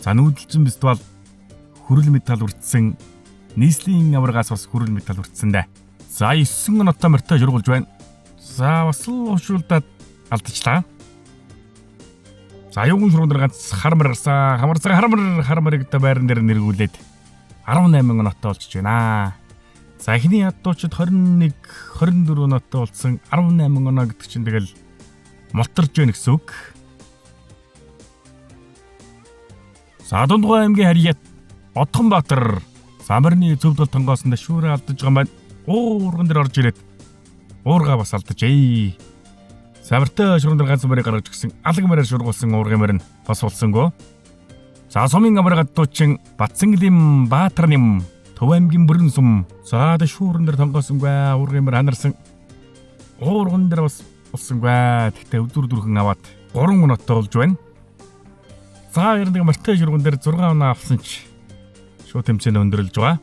За нүүдэлчин фестивал хүрэл медаль хүртсэн. Нийслэлийн аваргаас бас хүрэл медаль хүртсэн дээ. За 9 оноотой морьтой жургуулж байна. За бас л хошуулдаад алдчихлаа. За аюуган шургуун дээр ганц хармар гарсан. Хамарцаа хармар хармарыг одоо байран дээр нэргүүлээд 18 оноотой болчихж байна. За эхний ядуучид 21 24 оноотой болсон. 18 оноо гэдэг чинь тэгэл молторж байна гэсэн үг. За Дундгой аймгийн Харьяат Одхонбаатар Замарны зөв дол тонгоос нь шүүрээ алдаж байгаа юм байна. Уурган дээр орж ирээд уурга бас алдажээ. Самартай шурган дээр ганц морийг гаргаж өгсөн. Алаг мороор шургуулсан уургын морь нь бас болсонгүй. За сумын аварга адуучин Батсанглим Баатар нэм Төв аймгийн бүрэн сум. За шүүрэн дээр тонгоосонгүй. Уургын морь ханарсан. Уурган дээр бас болсонгүй. Тэгтээ өдөр дөрхөн аваад 3 оноотой болж байна. За 91 морьтой шурган дээр 6 оноо авсан ч шууд тэмцээн өндөрлөж байгаа.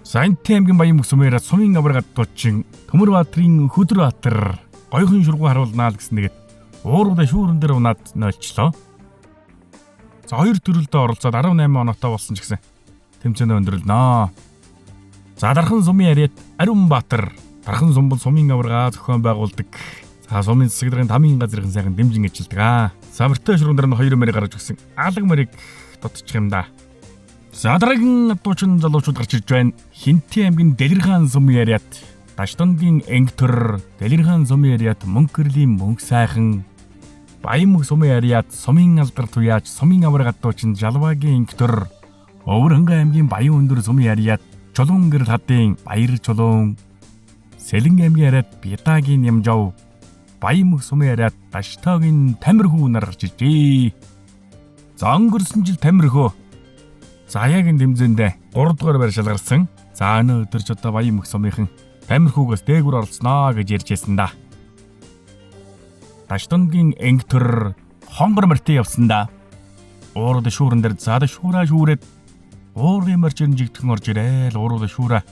Саянтын аймгийн Баян бүсмээр сумын аварга адуучин Төмөр Баатрын Хөдөр Баатар гоёхон шургуу харуулнаа л гэсэн нэгэд ууруудаа шүүрэн дээр унаад нойлчлоо. За хоёр төрөлдөө оролцоод 18 оноотой болсон ч гэсэн тэмцээн өндөрлөнө. За дархан сумын яриад Ариун Баатар дархан сум бол сумын аварга зохион байгуулдаг. За сумын засаг даргын тамийн газрын сайхан дэмжин ажилладаг. За мөртөө шургуун дээр нь 2 морийг гаргаж өгсөн. Алаг морийг дутчих юм да. За дараагийн адуучин залуучууд гарч ирж байна. Хинтийн аймгийн Дэлгэрхан сумын яриад Даштангийн Энгтөр, Дэлгэрхан сумын яриад Мөнхөрлийн Мөнх сайхан, Баян мөх сумын яриад сумын алдар туяач, сумын аварга адуучин Жалвагийн Энгтөр, Өвөр хангай аймгийн Баян өндөр сумын яриад Чулуун гэрэл хадын Баяр чулуун, Сэлэн аймгийн яриад Бядагийн Нямжав, Баян мөх сумын яриад Даштаагийн Тамирхүү нар гарч иржээ. За өнгөрсөн жил Тамирхүү за яг энэ тэмцээндээ 3 дугаар байр шалгарсан. За өнөө өдөр ч одоо Баян мөх сумынхан Тамирхүүгээс дээгүүр оролцсноо гэж ярьж байсан да. Даштангийн Энгтөр хонгор морьтой явсан да. Уурууд шүүрэн дээр за шүүраа шүүрээд уурын морь жигтгэн орж ирээл уурууд шүүраа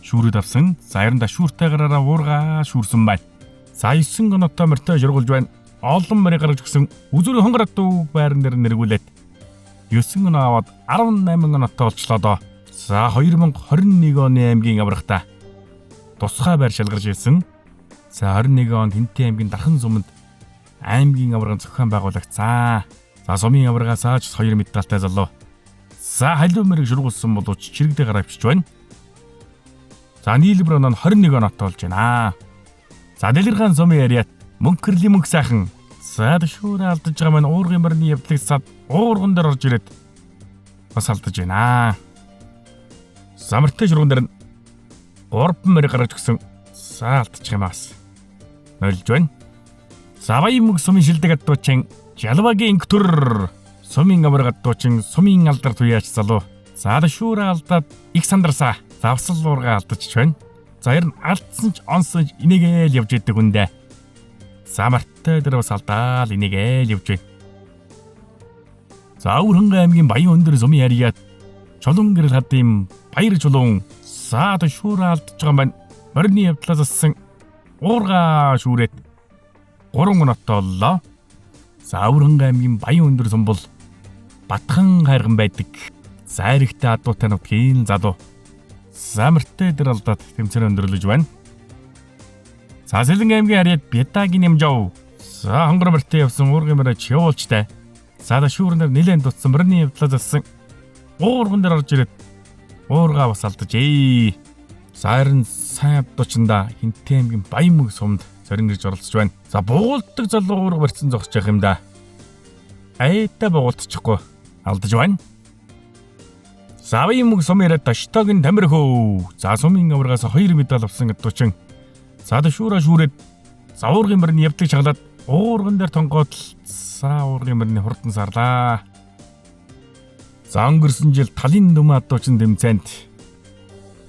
шүүрээд авсан. За ер нь шүүртэй гараараа уургаа шүүрсэн байна. За 9 оноотой морьтой жургуулж байна. Олон морийг гаргаж өгсөн. Үзүүрийн хонгор адуу байран дээр нэргүүлээд 9 оноо аваад 18 оноотой болчлоо доо. За 2021 оны аймгийн аврагта тусгай байр шалгарч ирсэн. За 21 онд Хинтээ аймгийн Дархан суманд аймгийн аварга зохион байгуулагдсан. За сумын аваргаас ааж 2 медальтай залуу. За халиу мөрийг шургуулсан боловч чирэгдээ гараа авчиж байна. За нийлбэр оноо нь 21 оноотой болж байна. За Дэлгэрхан сумын яриад Мөнхөрлийн мөнх сайхан. За шүүрээ алдаж байгаа маань уургын морины явдлыг сад уурган дээр орж ирээд бас алдаж байна. Самартай шургуун дээр 3 морь гаргаж өгсөн. За алдчих юм аас. Нойлж байна. За Баян мөнх сумын шилдэг адуучин Жалвагийн Инктөр сумын аварга адуучин сумын алдар туяач залуу. За шүүрээ алдаад их сандарсаа. Завсал уурга алдчих байна. За ер нь алдсан ч онсон ч энийгээл явж идэг хүндээ. За мартай дээр бас алдаал энийгээл явж байна. За Өвөр хангай аймгийн Баян өндөр сумын яриад Чулуун гэрэл хадын Баяр чулуун за шүүрээ алдаж байгаа юм байна. Морины явдлаас ассан уурга шүүрээд 3 оноотой боллоо. За Өвөр хангай аймгийн Баян өндөр сум бол Батхан хайрхан байдаг. За эрэгтэй адуутай нутгийн залуу. За мөртэй дээр алдаад тэмцээн өндөрлөж байна. За Сэлэн аймгийн харьяат Бядагийн Нямжав. За хонгор мөртөө явсан уургын мөрөж явуулчтай. За шүүрнээр нилээн дутсан мөрний явдлаа зассан. Уурган дээр орж ирээд уургаа бас алдажээ. За харин сайн авдуучанда Хинтээ аймгийн Баянмөг сумд зорин ирж оролцож байна. За буулдаг залуу уурга барьсан зогсож явах юм да. Айтай буултчихгүй алдаж байна. За Баянмөг сум яриад Доштогийн Тамирхөө. За сумын аваргаас 2 медаль авсан адуучин. За шүүраа шүүрээд за уургын мөрний явдлыг шагалаад уурган дээр тонгоод за уургын мөрний хурдан сарлаа. За өнгөрсөн жил талын дүмэн адуучин дэмцээнд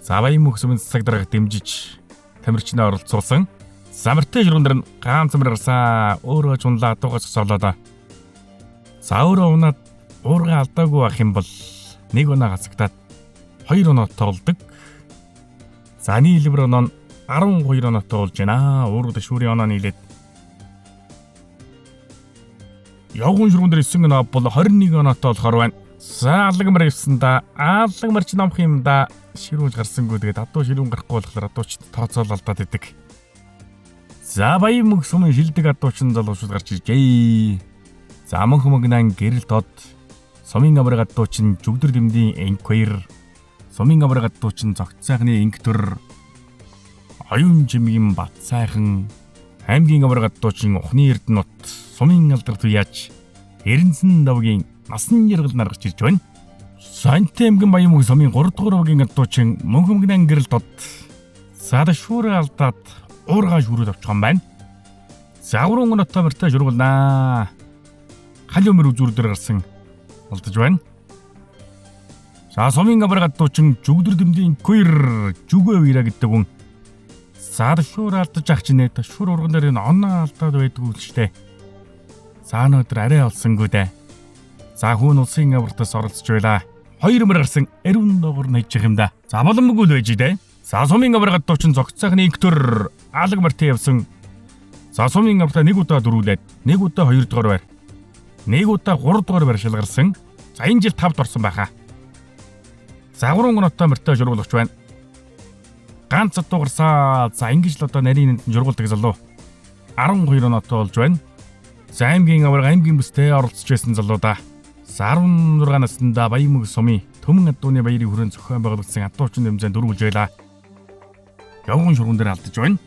за Баянмөг сумын цаг дараах дэмжиж тамирчнаа оролцуулсан. Замартай шурган дээр нь ганц мөр гарсан. Өөрөө чунлаа адуугаас цоцоолоо. За өөрөө унаад уургаа алдаагүй байх юм бол нэг оноо гацагдаад 2 оноо тоглодог. За нийлбэр оноо нь 12 оноотой болж байна. Уурга шүүрийн оноо нийлээд явган шурган дээр 9 оноо бол 21 оноотой болохоор байна. За алаг мөр явсан да. Алаг мөр ч номх юм да. Ширүүж гарсангүй тэгээд адуу ширүүн гарахгүй болохоор адууч тооцоол алдаад идэг. За Баянмөг сумын шилдэг адуучин залуучууд гарч иржээ. За мөн хүмүүгнан гэрэл тод сумын авраг адуучин жүгдэр дэмдийн энквэр сумын авраг адуучин зогт сайхны инктөр оюун жимгийн бат сайхан аймгийн авраг адуучин ухны эрдэнэт сумын алдар туяач Эренсэн давгийн насан жаргал нар гарч ирж байна. Сантай аймгийн Баянмөг сумын 3 дугаар багийн адуучин мөн хүмүүгнан гэрэл тод за шүүрээ алдаад уургаа шүрээд авчих юм байна. За 3 онотой мөртөө шүргүүлнэ. Халиу мөр үзүүр дээр гарсан алдаж байна. За сумын авраг адуучин жүгдэр дэмдийн квир жүгөө вира гэдэг хүн за шүүр алдаж ах чинь нэ шүр урган дээр энэ оноо алдаад байдгүй л штэ. За өнөөдөр арай олсонгүй дээ. За хүн улсын авралтаас оролцож байлаа. 2 мөр гарсан ариун доогоор нэж явах юм да. За боломгүй л байж дээ. За сумын авраг адуучин зогт сайхны инктөр алаг мөртөө явсан. За сумын авралтаа нэг удаа дөрүүлээд нэг удаа 2 дугаар байр. Нэг удаа 3 дугаар байр шалгарсан. За энэ жил 5-д орсон байхаа. За 3 онотой мөртөө жургуулагч байна. Ганц адуу гарсаа. За ингэж л одоо нарийн нэнд жургуулдаг залуу 12 онотой болж байна. За аймгийн аварга аймгийн бүстэй оролцож байсан залуу да. За 16 наснда Баянмөг сумын Төмөн адууны баярын хүрээнд зохион байгуулагдсан адуучин дэмжээнд дөрвөлж байлаа. Явган шурган дээр алдаж байна.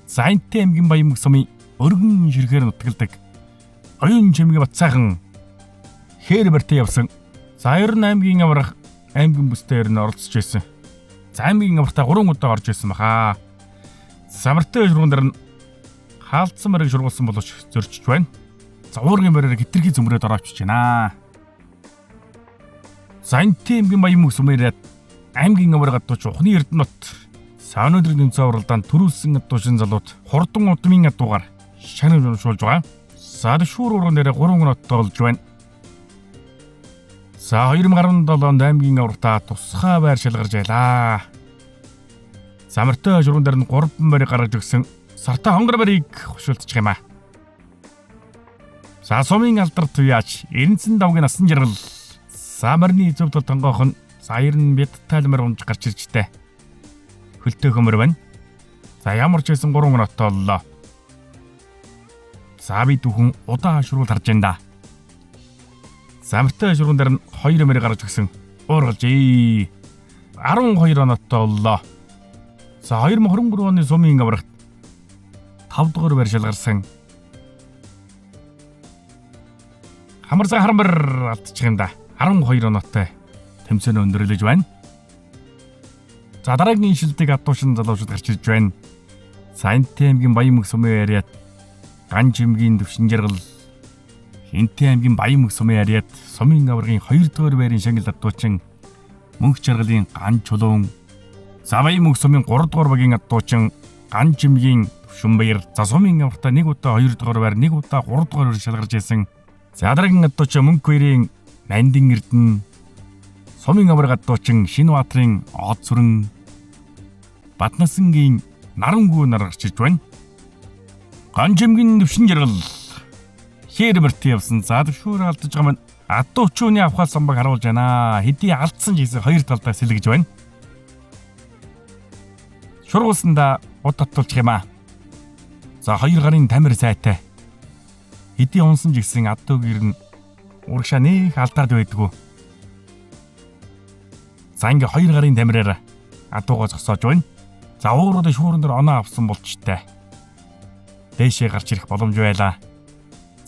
За энтэй аймгийн Баянмөг сумын өргөн ширхээр нутгалдаг оюун чимэг бат сайхан хээр барьтай явсан. За 98 аймгийн аварга аймгийн бүстэй ер нь оролцож байсан. За аймгийн авартаа 3 удаа орж ирсэн баха. Самартай шурган дээр нь хаалдсан морийг шургуулсан боловч зөрчиж байна. За уургын мороор хитрхи зөмрөөд ороочж байна. За энтэй аймгийн Баянмөг сумын аймгийн аварга адууч ухны Эрдэнэт за өнөөдрийн тэмцээн уралдаанд төрүүлсэн адуушин залууд хурдан удмын адуугаар шанав уншуулж байгаа. За шүүр урган дээр 3 оноотой болж байна. За 2017 онд аймгийн авралтаа тусгай байр шалгарч байлаа. Замартай шурган дээр нь 3 морийг гаргаж өгсөн. Сартай хонгор морийг хошуулчих юм аа. За сумын алдар туяач Эренсэн давгийн насан жаргал. За морины зөв тол тонгоох нь за ер нь бит тайлмар унж гарч иржтэй. Хөлтөө хөмөр байна. За ямар ч байсан 3 онотой боллоо. За би түүхэн удаан шуруул харж байна да. Замартай шурган дээр нь 2 мөр гаргаж өгсөн. Уургалжээ. 12 онотой боллоо. За 2023 оны сумын аврагт 5 дугаар байр шалгарсан. Хамарсан харамбар алдчих юм да. 12 оноотой тэмцээн өндөрлөж байна. За дараагийн шилдэг адуушин залуучууд гарч ирж байна. За Энтэй аймгийн Баянмөг сумын яриад Ганж аймгийн Төвшин жаргал Хинтээ аймгийн Баянмөг сумын яриад сумын аваргын 2 дугаар байрын шангил адуучин Мөнх жаргалын Ган чулуун За Баянмөг сумын 3 дугаар багийн адуучин Ганж аймгийн Төвшин баяр За сумын авартаа нэг удаа 2 дугаар байр нэг удаа 3 дугаар байр шалгарч байсан. За дараагийн адуучин Мөнх хоёрын Нандин Эрдэнэ Сумын аварга адуучин Шинбаатарын Од сүрэн Батнасангийн Нарангүү нар гарч ирж байна. Ганжимгийн Төвшин жаргал хээр мөрт явсан. За төвшүүр алдаж байгаа маань адуучууны авахал самбаг харуулж байна. Хэдий алдсан ч гэсэн хоёр талдаа сэлгэж байна. Шургуулсандаа уд татуулчих юм аа. За хоёр гарын тамир сайтай. Хэдий унсан ч гэсэн адуу гэр нь урагшаа нэх алдаад байдгүй. За ингээ хоёр гарын тамираар адуугаа зогсоож байна. За ууруудын шүүрэн дээр оноо авсан болчтой. Дээшээ гарч ирэх боломж байлаа.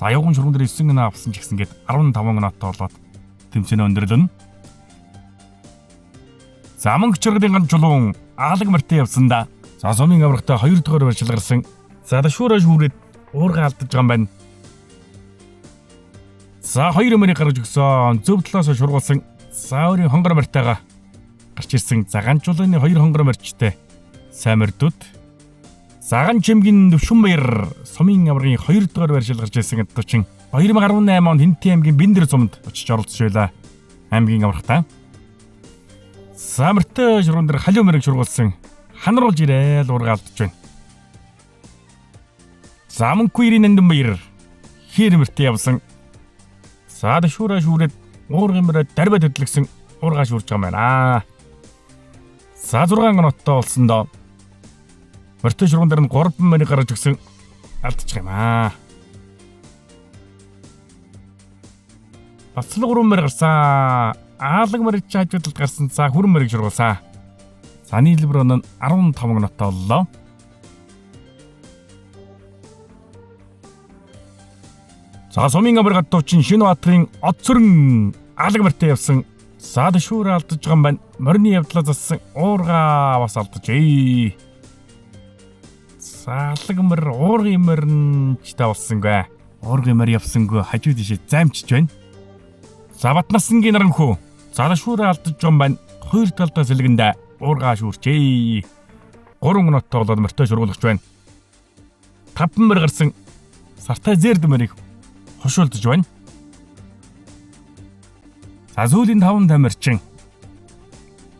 За явган шүргэн дээр 9 оноо авсан ч гэсэн гээд 15 оноотой болоод тэмцээн өндөрлөнө. За мөнгө чиргэдийн ган чулуун аалаг мартын явсанда за сумын аврагтай 2 дугаар байр шалгарсан. За шүүрээ шүүрээд уурга алдаж байгаа юм байна. За хоёр мөрийг гаргаж өгсөн. Зөв талаас шургуулсан. За өөрийн хонгор мортойгоо гарч ирсэн. За ганчуулганы хоёр хонгор морчтой сайн мордууд. Заган чимгийн Төвшин баяр сумын аврагын 2 дугаар байр шалгарч ирсэн адуучин 2018 онд Хинтийн аймгийн Бэндэр сумд очиж оролцож байлаа. Аймгийн аврагтай. Самартай шурган дээр халиу мөрийг шургуулсан. Ханруулж ирээл ургаалдаж байна. За мөнхүү 98 баяр хэр мөртөө явсан. За шүүрээ шүүрээд уургын мөрөө дарбай төдлөгсөн уургаа шүүрж байгаа юм байна. За 6 оноотой болсон доо. Мөртөө шурган дээр нь 3 мөрийг гаргаж өгсөн алдчих юм аа. Бацлаг 3 мөр гарсан. Аалаг мөрийг хажуудалд гарсан. За хүрэн мөрийг шургуулсан. За нийлбэр он нь 15 оноотой боллоо. За сумын авраг дуучин шинэ баатрын од цөрөн алаг мөртөө явсан. За дэшүүр алдаж байгаа юм байна. Морины явдлаа зассан уургаа бас алджээ. За алаг мөр уургын мөрн ч та болсонгүй. Уургын мөр явсангүй хажуу тийшээ займчж байна. За Батнасангийн наранхүү. За дэшүүр алдаж байгаа юм байна. Хоёр талдаа сэлгэндээ уургаа шүүрчээ. 3 оноотой болоод мөртөө шургуулагч байна. 5 мөр гарсан сартай зэрд мөрийг хошуулдаж байна. За сүүлийн 5 тамирчин.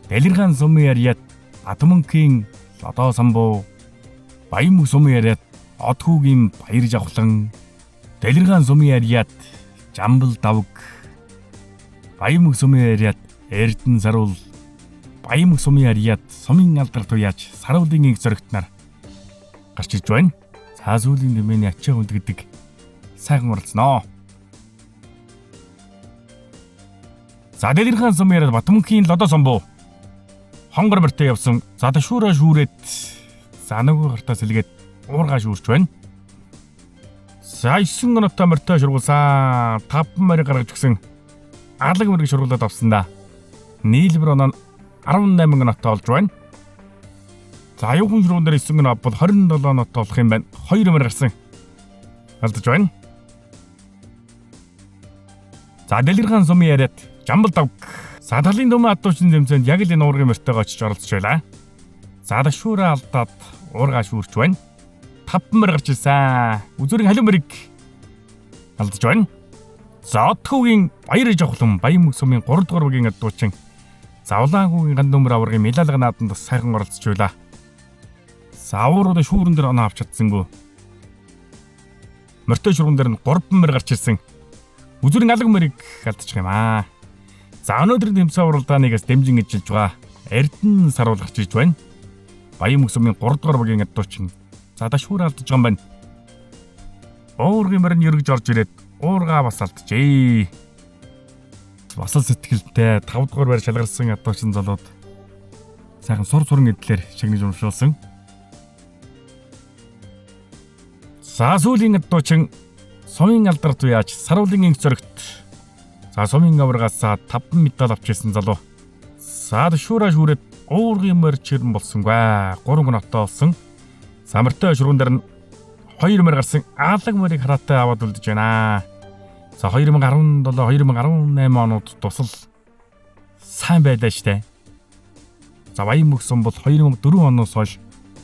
Дэлгэргаан сумын яриад Адмөнхийн Лодоо самбуу, Баянмөг сумын яриад Одхүүгийн Баяр жавхлан, Дэлгэргаан сумын яриад Жамбал давг, Баянмөг сумын яриад Эрдэн саруул, Баянмөг сумын яриад сумын алдар туяач Саруулын инх зөрөгт нар гарч ирж байна. За сүүлийн дэмэний ачаа хүнд гэдэг сайхан оролцсноо. За Дэлгэрхэн сум яриад Батмөнхийн Лодоо самбуу хонгор мөртөө явсан. За шүүрээ шүүрээд за нөгөө гартаа сэлгээд уургаа шүүрч байна. За 9 оноотой мөртөө шургуулсан. 5 морь гаргаж өгсөн. Алаг мөрийг шургуулад авсан да. Нийлбэр оноо 18 оноотой болж байна. За аюулгүй шургуун дээр 9 оноо бол 27 оноотой болох юм байна. 2 морь гарсан. Алдаж байна. За Дэлгэрхэн сумын яриад Жамбал давг. За талын дүмэн адуучин зэмсэнд яг л энэ уургын мөртөөгөө очиж оролцож байлаа. За шүүрээ алдаад уургаа шүүрч байна. 5 мөр гарч ирсэн. Үзүүрийн халиу мөрийг алдаж байна. За Одхүүгийн Баяр жавхлан Баянмөг сумын 3 дугаар бүгийн адуучин За Улаанхүүгийн ган дүмэр аваргын Милалга нааданд бас сайхан оролцож байлаа. За ууруудын шүүрэн дээр оноо авч чадсангүй. Мөртөө шурган дээр нь 3 мөр гарч ирсэн. Үзүүрийн алаг мөрийг алдчих юм аа. За өнөөдрийн тэмцээн уралдааныг бас дэмжин ажиллаж байгаа. Эрдэн саруул гарч ирж байна. Баян мөксөмийн 3 дугаар багийн адуучин. За дашуур алдаж байгаа юм байна. Уургын морин өргөж орж ирээд уургаа бас алджээ. Бас л сэтгэлтэй 5 дугаар байр шалгарсан адуучин залууд сайхан сур суран эдлэр шагнаж уншуулсан. За сүүлийн адуучин сумын алдар туяач саруулын инх зөрөгт. За сумын аваргаас 5 медаль авч ирсэн залуу. За шүүраа шүүрээд уургын морь чирэн болсонгүй. 3 оноотой болсон. Самартай шурган дээр нь 2 морь гарсан аалаг морийг хараатай аваад үлдэж байна. За 2017 2018 онууд тусал сайн байлаа штэ. За Баян мөксөн бол 2004 оноос хойш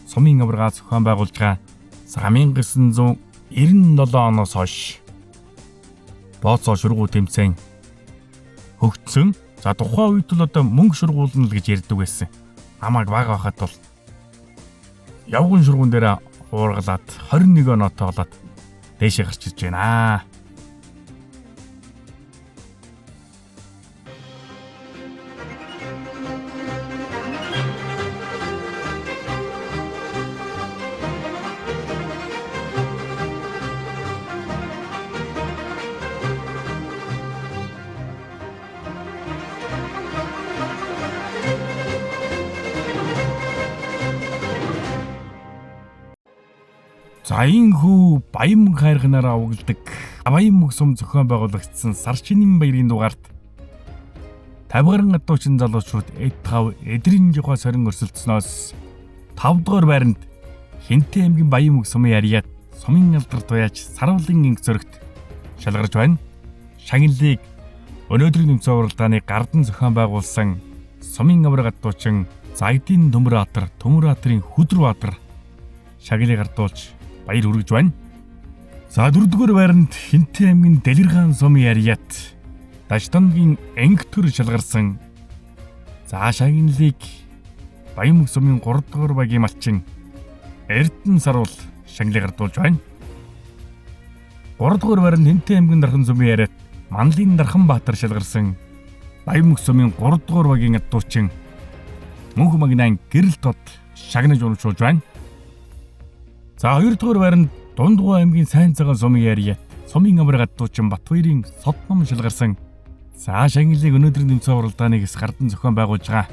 сумын аваргаа зохион байгуулж байгаа. За 1997 оноос хойш бооцоо шургуу тэмцээн хөгжсөн. За тухайн үед л одоо мөнгө шургуулна л гэж ярьдаг байсан. Намайг бага байхад бол явган шургуун дээр уургалаад 21 оноотой болоод дээшээ гарч ирж байна. За энхүү Баян хайрганаараа угладаг Баян мөг сум зохион байгуулагдсан сар шинийн баярын дугаарт 50 гаруй адуучин залуучууд эд тав эдрийн жухаа сорин өрсөлдснөөс 5 дугаар байранд Хинтээ аймгийн Баян мөг сумын арьяат сумын алдар туяач Сарвалын инг зөрөгт шалгарч байна. Шагналыг өнөөдрийн нэмсэн уралдааны гардан зохион байгуулсан сумын авраг адуучин Загдын Төмөр Төмөр Баатрын Хүдэр Баатар шагналыг гардуулж баяр хүргэж байна. За дөрөвдүгээр байранд Хинтээ аймгийн Дэлгэргаан сумын арьяат Даждангийн Ангитөр шалгарсан. За шагналыг Баян мөг сумын 3 дугаар багийн малчин Эрдэнэ Саруул шагналыг гардуулж байна. 3 дугаар байранд Хинтээ аймгийн Дархан сумын арьяат Манлын Дархан Баатар шалгарсан. Баян мөг сумын 3 дугаар багийн адуучин Мөнх магнайн гэрэл тод шагнаж урамшуулж байна. За 2 дугаар байранд Дундгуй аймгийн Сайн цагаан сумын арьяат сумын авраг адуучин Батбаярын Содном шалгарсан. За шагналыг өнөөдрийн тэмцээн уралдааныг эс гардан зохион байгуулж байгаа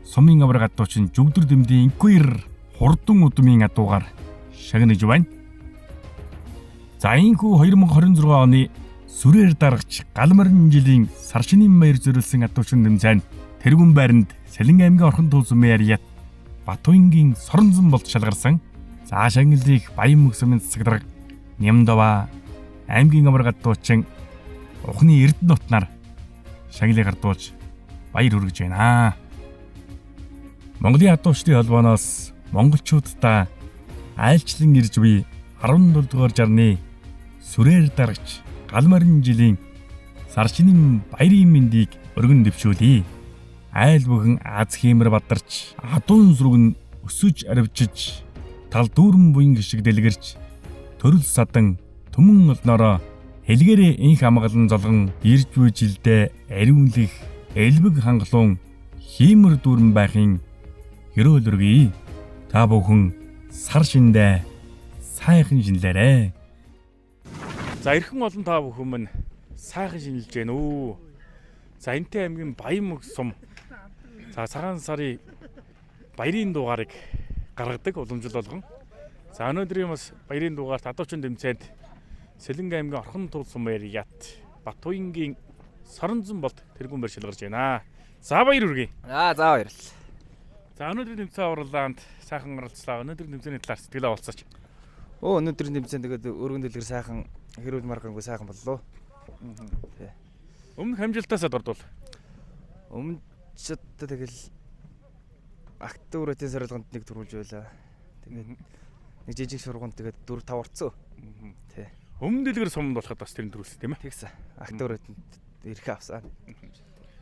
сумын авраг адуучин Жүгдэр дэмдийн Инкуир хурдан удмын адуугаар шагнаж байна. За энэхүү 2026 оны сүрээр даргач галмарын жилийн сар шинийн баяр зориулсан адуучин тэмцээнд тэргүүн байранд Сэлэн аймгийн Орхон туул сумын арьяат Батуянгийн Соронзон болд шалгарсан. За шагналыг Баян мөг сумын засаг дарга Нямдава аймгийн авраг адуучин Ухны Эрдэнэ нутнаар шагналыг гардуулж баяр хүргэж байна. Монголын адуучдын холбооноос монголчууддаа айлчлан ирж буй 17 дугаар жарны сүрээр даргач галмарын жилийн сар шинийн баярын мэндийг өргөн дэвшүүлье. Айл бүхэн аз хиймэр бадарч, адуун сүрэг нь өсөж аривчиж, тал дүүрэн буян гişиг дэлгэрч, төрөл садан түмэн олноороо хэлгээрээ инх амгалан золгон ирж буй жилдээ ариунлэх элбэг хангалуун хиймэр дүүрэн байхын ерөөл өргөе. Та бүхэн сар шиндээ сайхан шинэлээрэй. За эрхэн олон та бүхэн минь сайхан шинэлж гэнэ үү. За Энтэй аймгийн Баян мөг сум. За цагаан сарын баярын дугаарыг гаргадаг уламжлал болгон. За өнөөдрийн бас баярын дугаарт адуучин тэмцээнд Сэлэнг аймгийн Орхон туул сум арьяат Батуянгийн Соронзон болд тэргүүн байр шалгарч байна. За баяр хүргэе. Аа за баярлалаа. За өнөөдрийн тэмцээн уралдаанд сайхан оролцлоо. Өнөөдрийн тэмцээний талаар сэтгэлээ олцооч. Өнөөдрийн тэмцээн тэгээд өргөн дэлгэр сайхан хэрүүл маргангүй сайхан боллоо. Тий. Өмнөх амжилтаасаа дурдвал. Өмнө ч одоо тэгэл актив өрөөтийн сорилгонд нэг төрүүлж байлаа. Тэгээд нэг жижиг сургуунд тэгээд 4 5 орцсон. Тий. Өмнө дэлгэр сумд болоход бас тэр нь төрүүлсэн тийм ээ. Тэгсэн. Актив өрөөтэнд эрхээ авсан.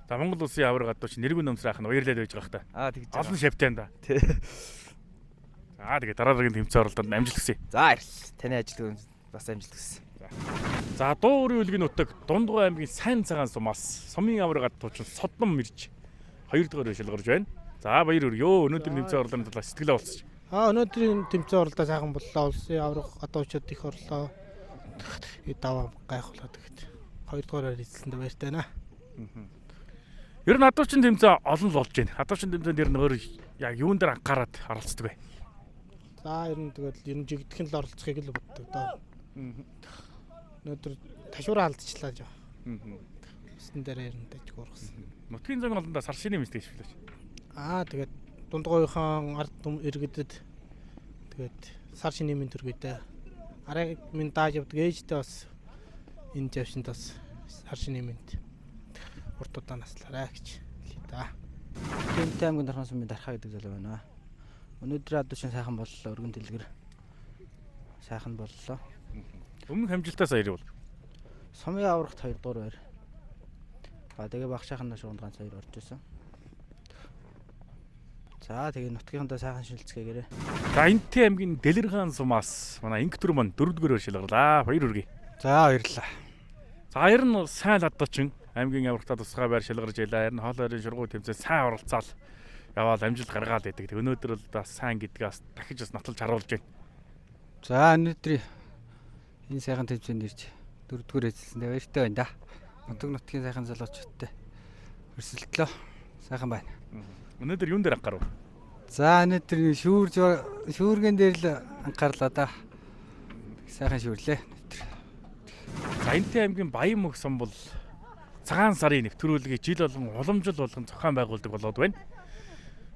За Монгол улсын авраг адууч нэргүн нөмсрах нь уярлаад байж байгаа хта. Аа тэгж байгаа. Олон шавьтай да. Тий. За тэгээ дараагийн тэмцээн оролдонд амжилт хүсье. За баярлалаа. Таны ажил бас амжилт хүсье. За дуу өрийн үлгийн нутаг Дундгуй аймгийн Сайн цагаан сумаас сумын авраг адуучин Содном ирж 2 дугаар шалгарч байна. За баяр хүргэе. Өнөөдрийн тэмцээн оролдооны талаар сэтгэлээ олцож. Өнөөдрийн тэмцээн оролдоо сайхан боллоо. Улсын авраг адуучууд их орлоо. Даваа гайхуулаад тэгэхэд 2 дугаараар эзэлсэндээ баяртай байна. Ер нь адуучин тэмцээн олон л болж байна. Адуучин тэмцээнд ер нь өөр яг юун дээр анхаарат оролцдог вэ? За ер нь тэгэл ер нь жигдэх нь л оролцохыг л боддог доо. Өнөөдөр ташуураа алдчихлаа жоо. Өсөн дээр ер нь дажиг ургасан. Нутгийн зон олондоо сар шинийн мэс дэвшлээ. Тэгээд Дундгуйхан ард иргэдэд тэгээд сар шинийн мэнд төргий дээ. Арайг минь дааж явдаг ээжтэй бас энэ жавшинд бас сар шинийн мэнд урт удаан наслаарай гэж хэлье да. Хинтээ аймгийн Дархан сумын Дархаа гэдэг залуу байна. Өнөөдөр адуучин сайхан боллоо, өргөн дэлгэр сайхан боллоо. Өмнөх амжилтаасаа ирвэл Сумын аврагт 2 дугаар байр. А тэгээ багшаахан шуунд ганц хоёр орж исэн. За тэгээ нутгийнхандаа сайхан шилжгээгээрэй. За Энтэй аймгийн Дэлгэргаан сумаас манай Инктүр маань 4 дугаар шалгарлаа. Баяр хүргэе. За баярлалаа. За ер нь сайн ладуучин аймгийн аврагтаа тусгай байр шалгарч байлаа. Ер нь хоол ойрын шургуу тэмцээн сайн оролцоол яваал амжилт гаргаал байдаг. Тэг өнөөдөр бол бас сайн гэдгээс дахиж бас нотолж харуулж байна. За өнөөдөр энэ сайхан тэмцээнд ирж 4 дугаар эзэлсэндээ баяртай байна да. Нутаг нутгийн сайхан залуучуудтай өрсөлдлөө. Сайхан байна. Өнөөдөр юун дээр анхаарав? За өнөөдөр шүүргэн дээр л анхаарлаа да. Сайхан шүрлээ. За Энтэй аймгийн Баян мөх сум бол цагаан сарын нэвтрүүлгийг жил болгон уламжил болгон зохион байгуулдаг болоод байна.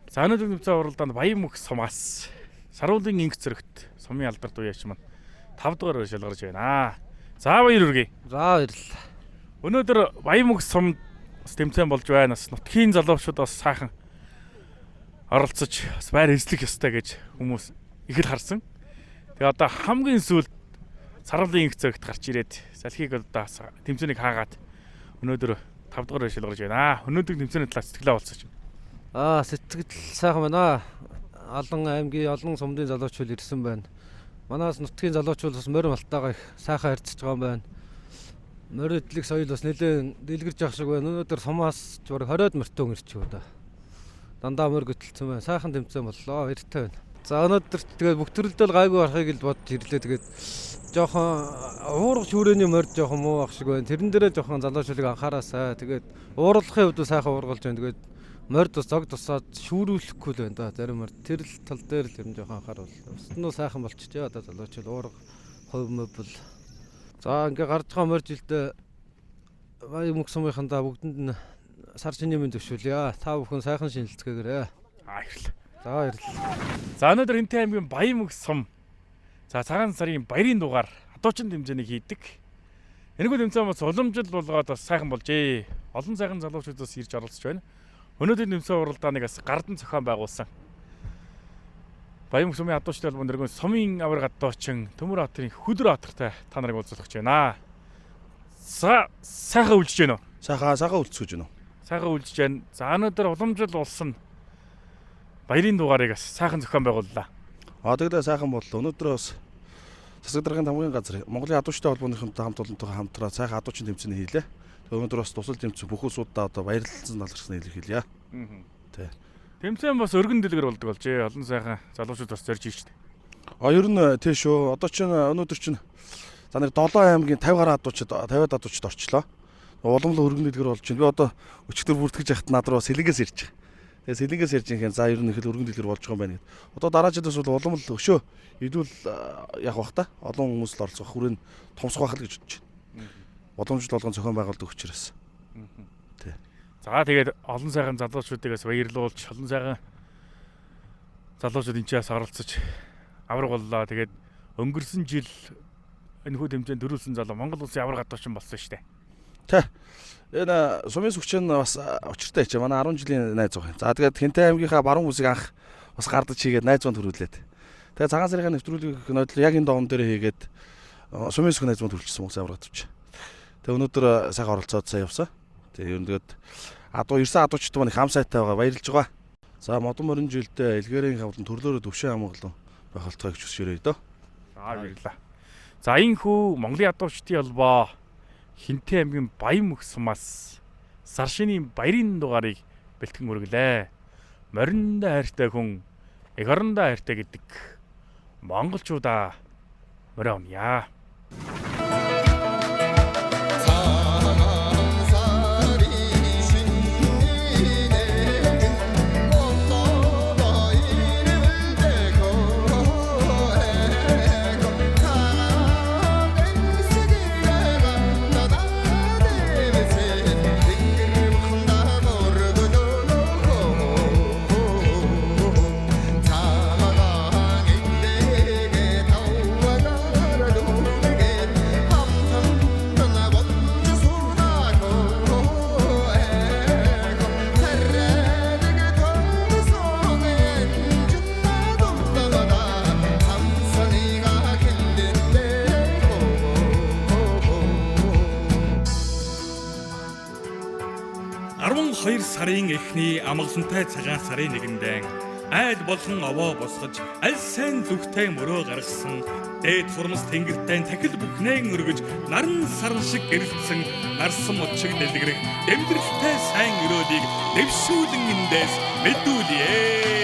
За өнөөдөр тэмцээн уралдаанд Баян мөх сумаас Саруулын инх зөрөгт сумын алдарт уяач маань 5 дугаар шалгарч байна. За баяр хүргэе. За баярлалаа. Өнөөдөр Баян мөх сум бас тэмцээн болж байна. Бас нутгийн залуучууд бас сайхан оролцож бас байр эзлэх ёстой гэж хүмүүс их л харсан. Тэгээ одоо хамгийн сүүлд Саруулын инх зөрөгт гарч ирээд салхийг одоо тэмцээнийг хаагаад өнөөдөр 5 дугаар шалгарч байна. Өнөөдөр тэмцээний талаар сэтгэлээ олцож байна. Сэтгэл сайхан байна. Олон аймгийн олон сумдын залуучууд ирсэн байна. Манаас нутгийн залуучууд бас морь малтайгаа их сайхан харьцаж байгаа юм байна. Морь эдлэх соёл бас нэлээд дэлгэрж явах шиг байна. Өнөөдөр сумаас ч бараг 20-од морьтон ирчих үү да. Дандаа морь хөтөлсөн байна. Сайхан тэмцээн боллоо. Баяртай байна. За өнөөдөр тэгээд бүх төрөлдөө гайгүй орохыг л бодож ирлээ. Тэгээд жоохон уурга шүүрээний морь жоохон муу ах шиг байна. Тэрэн дээрээ жоохон залуучуудыг анхаараасай. Тэгээд уурлахын хувьд сайхан уургалж байна. Тэгээд морд бас зог тусаад шүүрүүлэхгүй л байна да. Зарим морь тэр л тал дээр л ер нь жоохон анхааруул. Бусд нь сайхан болчихжээ. Одоо залуучууд уурга хувь мөбл. За ингээ гарч байгаа морь жилдээ Баян мөх сумынхандаа бүгдэнд нь сар шинийн мэнд өвшүүлье. Та бүхэн сайхан шинэлцгээгээрэй. Баярлалаа. За баярлалаа. За өнөөдөр Энтэй аймгийн Баян мөх сум за цагаан сарын баярын дугаар адуучин тэмцээнийг хийдэг. Энэхүү тэмцээн бас уламжил болгоод бас сайхан болжээ. Олон сайхан залуучууд бас ирж оролцож байна. Өнөөдрийн тэмцээн уралдааныг бас гардан зохион байгуулсан. Баян мөх сумын адуучтай холбоон дэргэн сумын аварга адуучин Төмөр хотын Хөдөр хоттой та нарыг уулзах гэж байна. За сайхан үлжиж байна уу? Сайхан үлцгэж байна уу? Сайхан үлжиж байна. За өнөөдөр уламжил болсон баярын дугаарыг бас сайхан зохион байгууллаа. А тэгэлээ сайхан боллоо. Өнөөдөр бас засаг даргын тамгын газар Монголын адуучтай холбооныхонтой хамт олонтойгоо хамтраад сайхан адуучин тэмцээний хийлээ. Тэгээ өнөөдөр бас тусал тэмцээн бүх улсуудаа одоо баярлалсан талархсан илэрхийлье. Тэ. Тэмцээн бас өргөн дэлгэр болдог болжээ. Олон сайхан залуучууд бас зорж ийж штэ. А ер нь тий шүү. Одоо чинь өнөөдөр чинь за нэр 7 аймгийн 50 гаруй адуучид 50-аад адуучид орчлоо. Улам л өргөн дэлгэр болж байна. Би одоо өчигдөр бүртгэж яхад над руу Сэлэнгээс ирж байгаа. Тэгээ Сэлэнгээс ирж байгаа юм. За ер нь их л өргөн дэлгэр болж байгаа юм байна гэд. Одоо дараа жилээс бол улам л өшөө илүү л яг бах та. Олон хүмүүс л оролцох хүрээ нь томсох байх л гэж бодож байна. Уламжлал болгон зохион байгуулдаг учраас. Тий. За тэгээд олон сайхан залуучуудыг бас баярлуулж, олон сайхан залуучууд энэ ч бас оролцож авраг боллоо. Тэгээд өнгөрсөн жил энэхүү тэмцээнд төрүүлсэн залуу Монгол улсын авраг адуучин болсон шүү дээ. Тэ. Энэ сумын сүгч нь бас учиртай чи манай 10 жилийн найз зух. За тэгээд Хэнтэй аймгийнхаа баруун бүсийг анх бас гардаж хийгээд найз зуун төрүүлээд. Тэгээд цагаан сарынхаа нэвтрүүлгийг нодлоо яг энэ доон дээр хийгээд сумын сүг найз зуун төрүүлчихсэн Монгол авраг адууч. Тэгээд өнөөдөр сайхан оролцоод сайн явсан. Тэгээд ер нь тэгээд адуу ирсэн адуучид маань их ам сайтай байгаа баярлж байгаа. За модон морин жилдээ элгэрийн хавлан төрлөөрөө төвшин амгалан байх болтугай гэж хүсэж ирээ дөө. За баярлалаа. За энэхүү Монголын адуучдын холбоо Хинтээ аймгийн Баян мөх сумаас сар шинийн баярын дугаарыг бэлтгэн хүргэлээ. Мориндоо хайртай хүн эх орондоо хайртай гэдэг монголчуудаа морио унъя. Сарын эхний амгалантай цагаан сарын нэгэндээ айл болгон овоо босгож аль сайн зүгтэй мөрөө гаргасан дээд хурмас тэнгэртэй тахил бүхнээ өргөж наран саран шиг гэрэлтсэн нарсан мод шиг дэлгэрэх дэмдрэлтэй сайн өрөөлийг дэвшүүлэн эндээс мэдүүлье.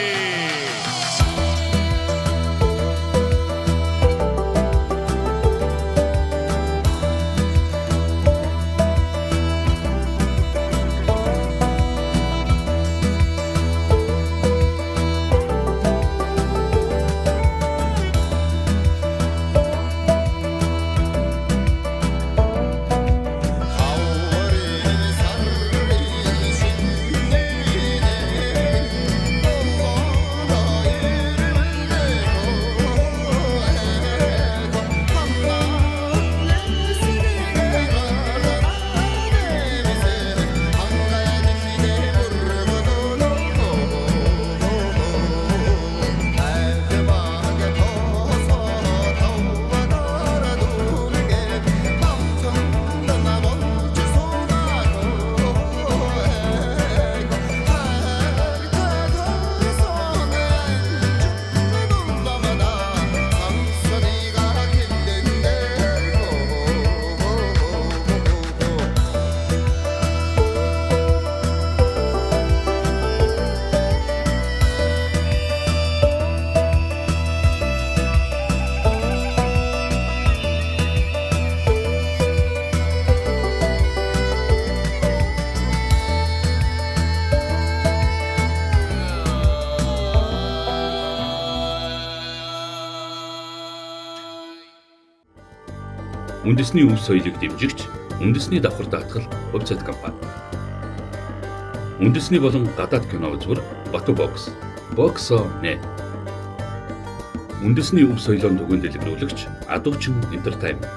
Үндэсний өв соёлыг дэмжигч үндэсний давхар даатгал хувьцаат компани. Үндэсний болон гадаад кино үзмэр Бату бокс. Боксо нэ. Үндэсний өв соёлоор түгээн дэлгэрүүлэгч Адуучин Entertainment.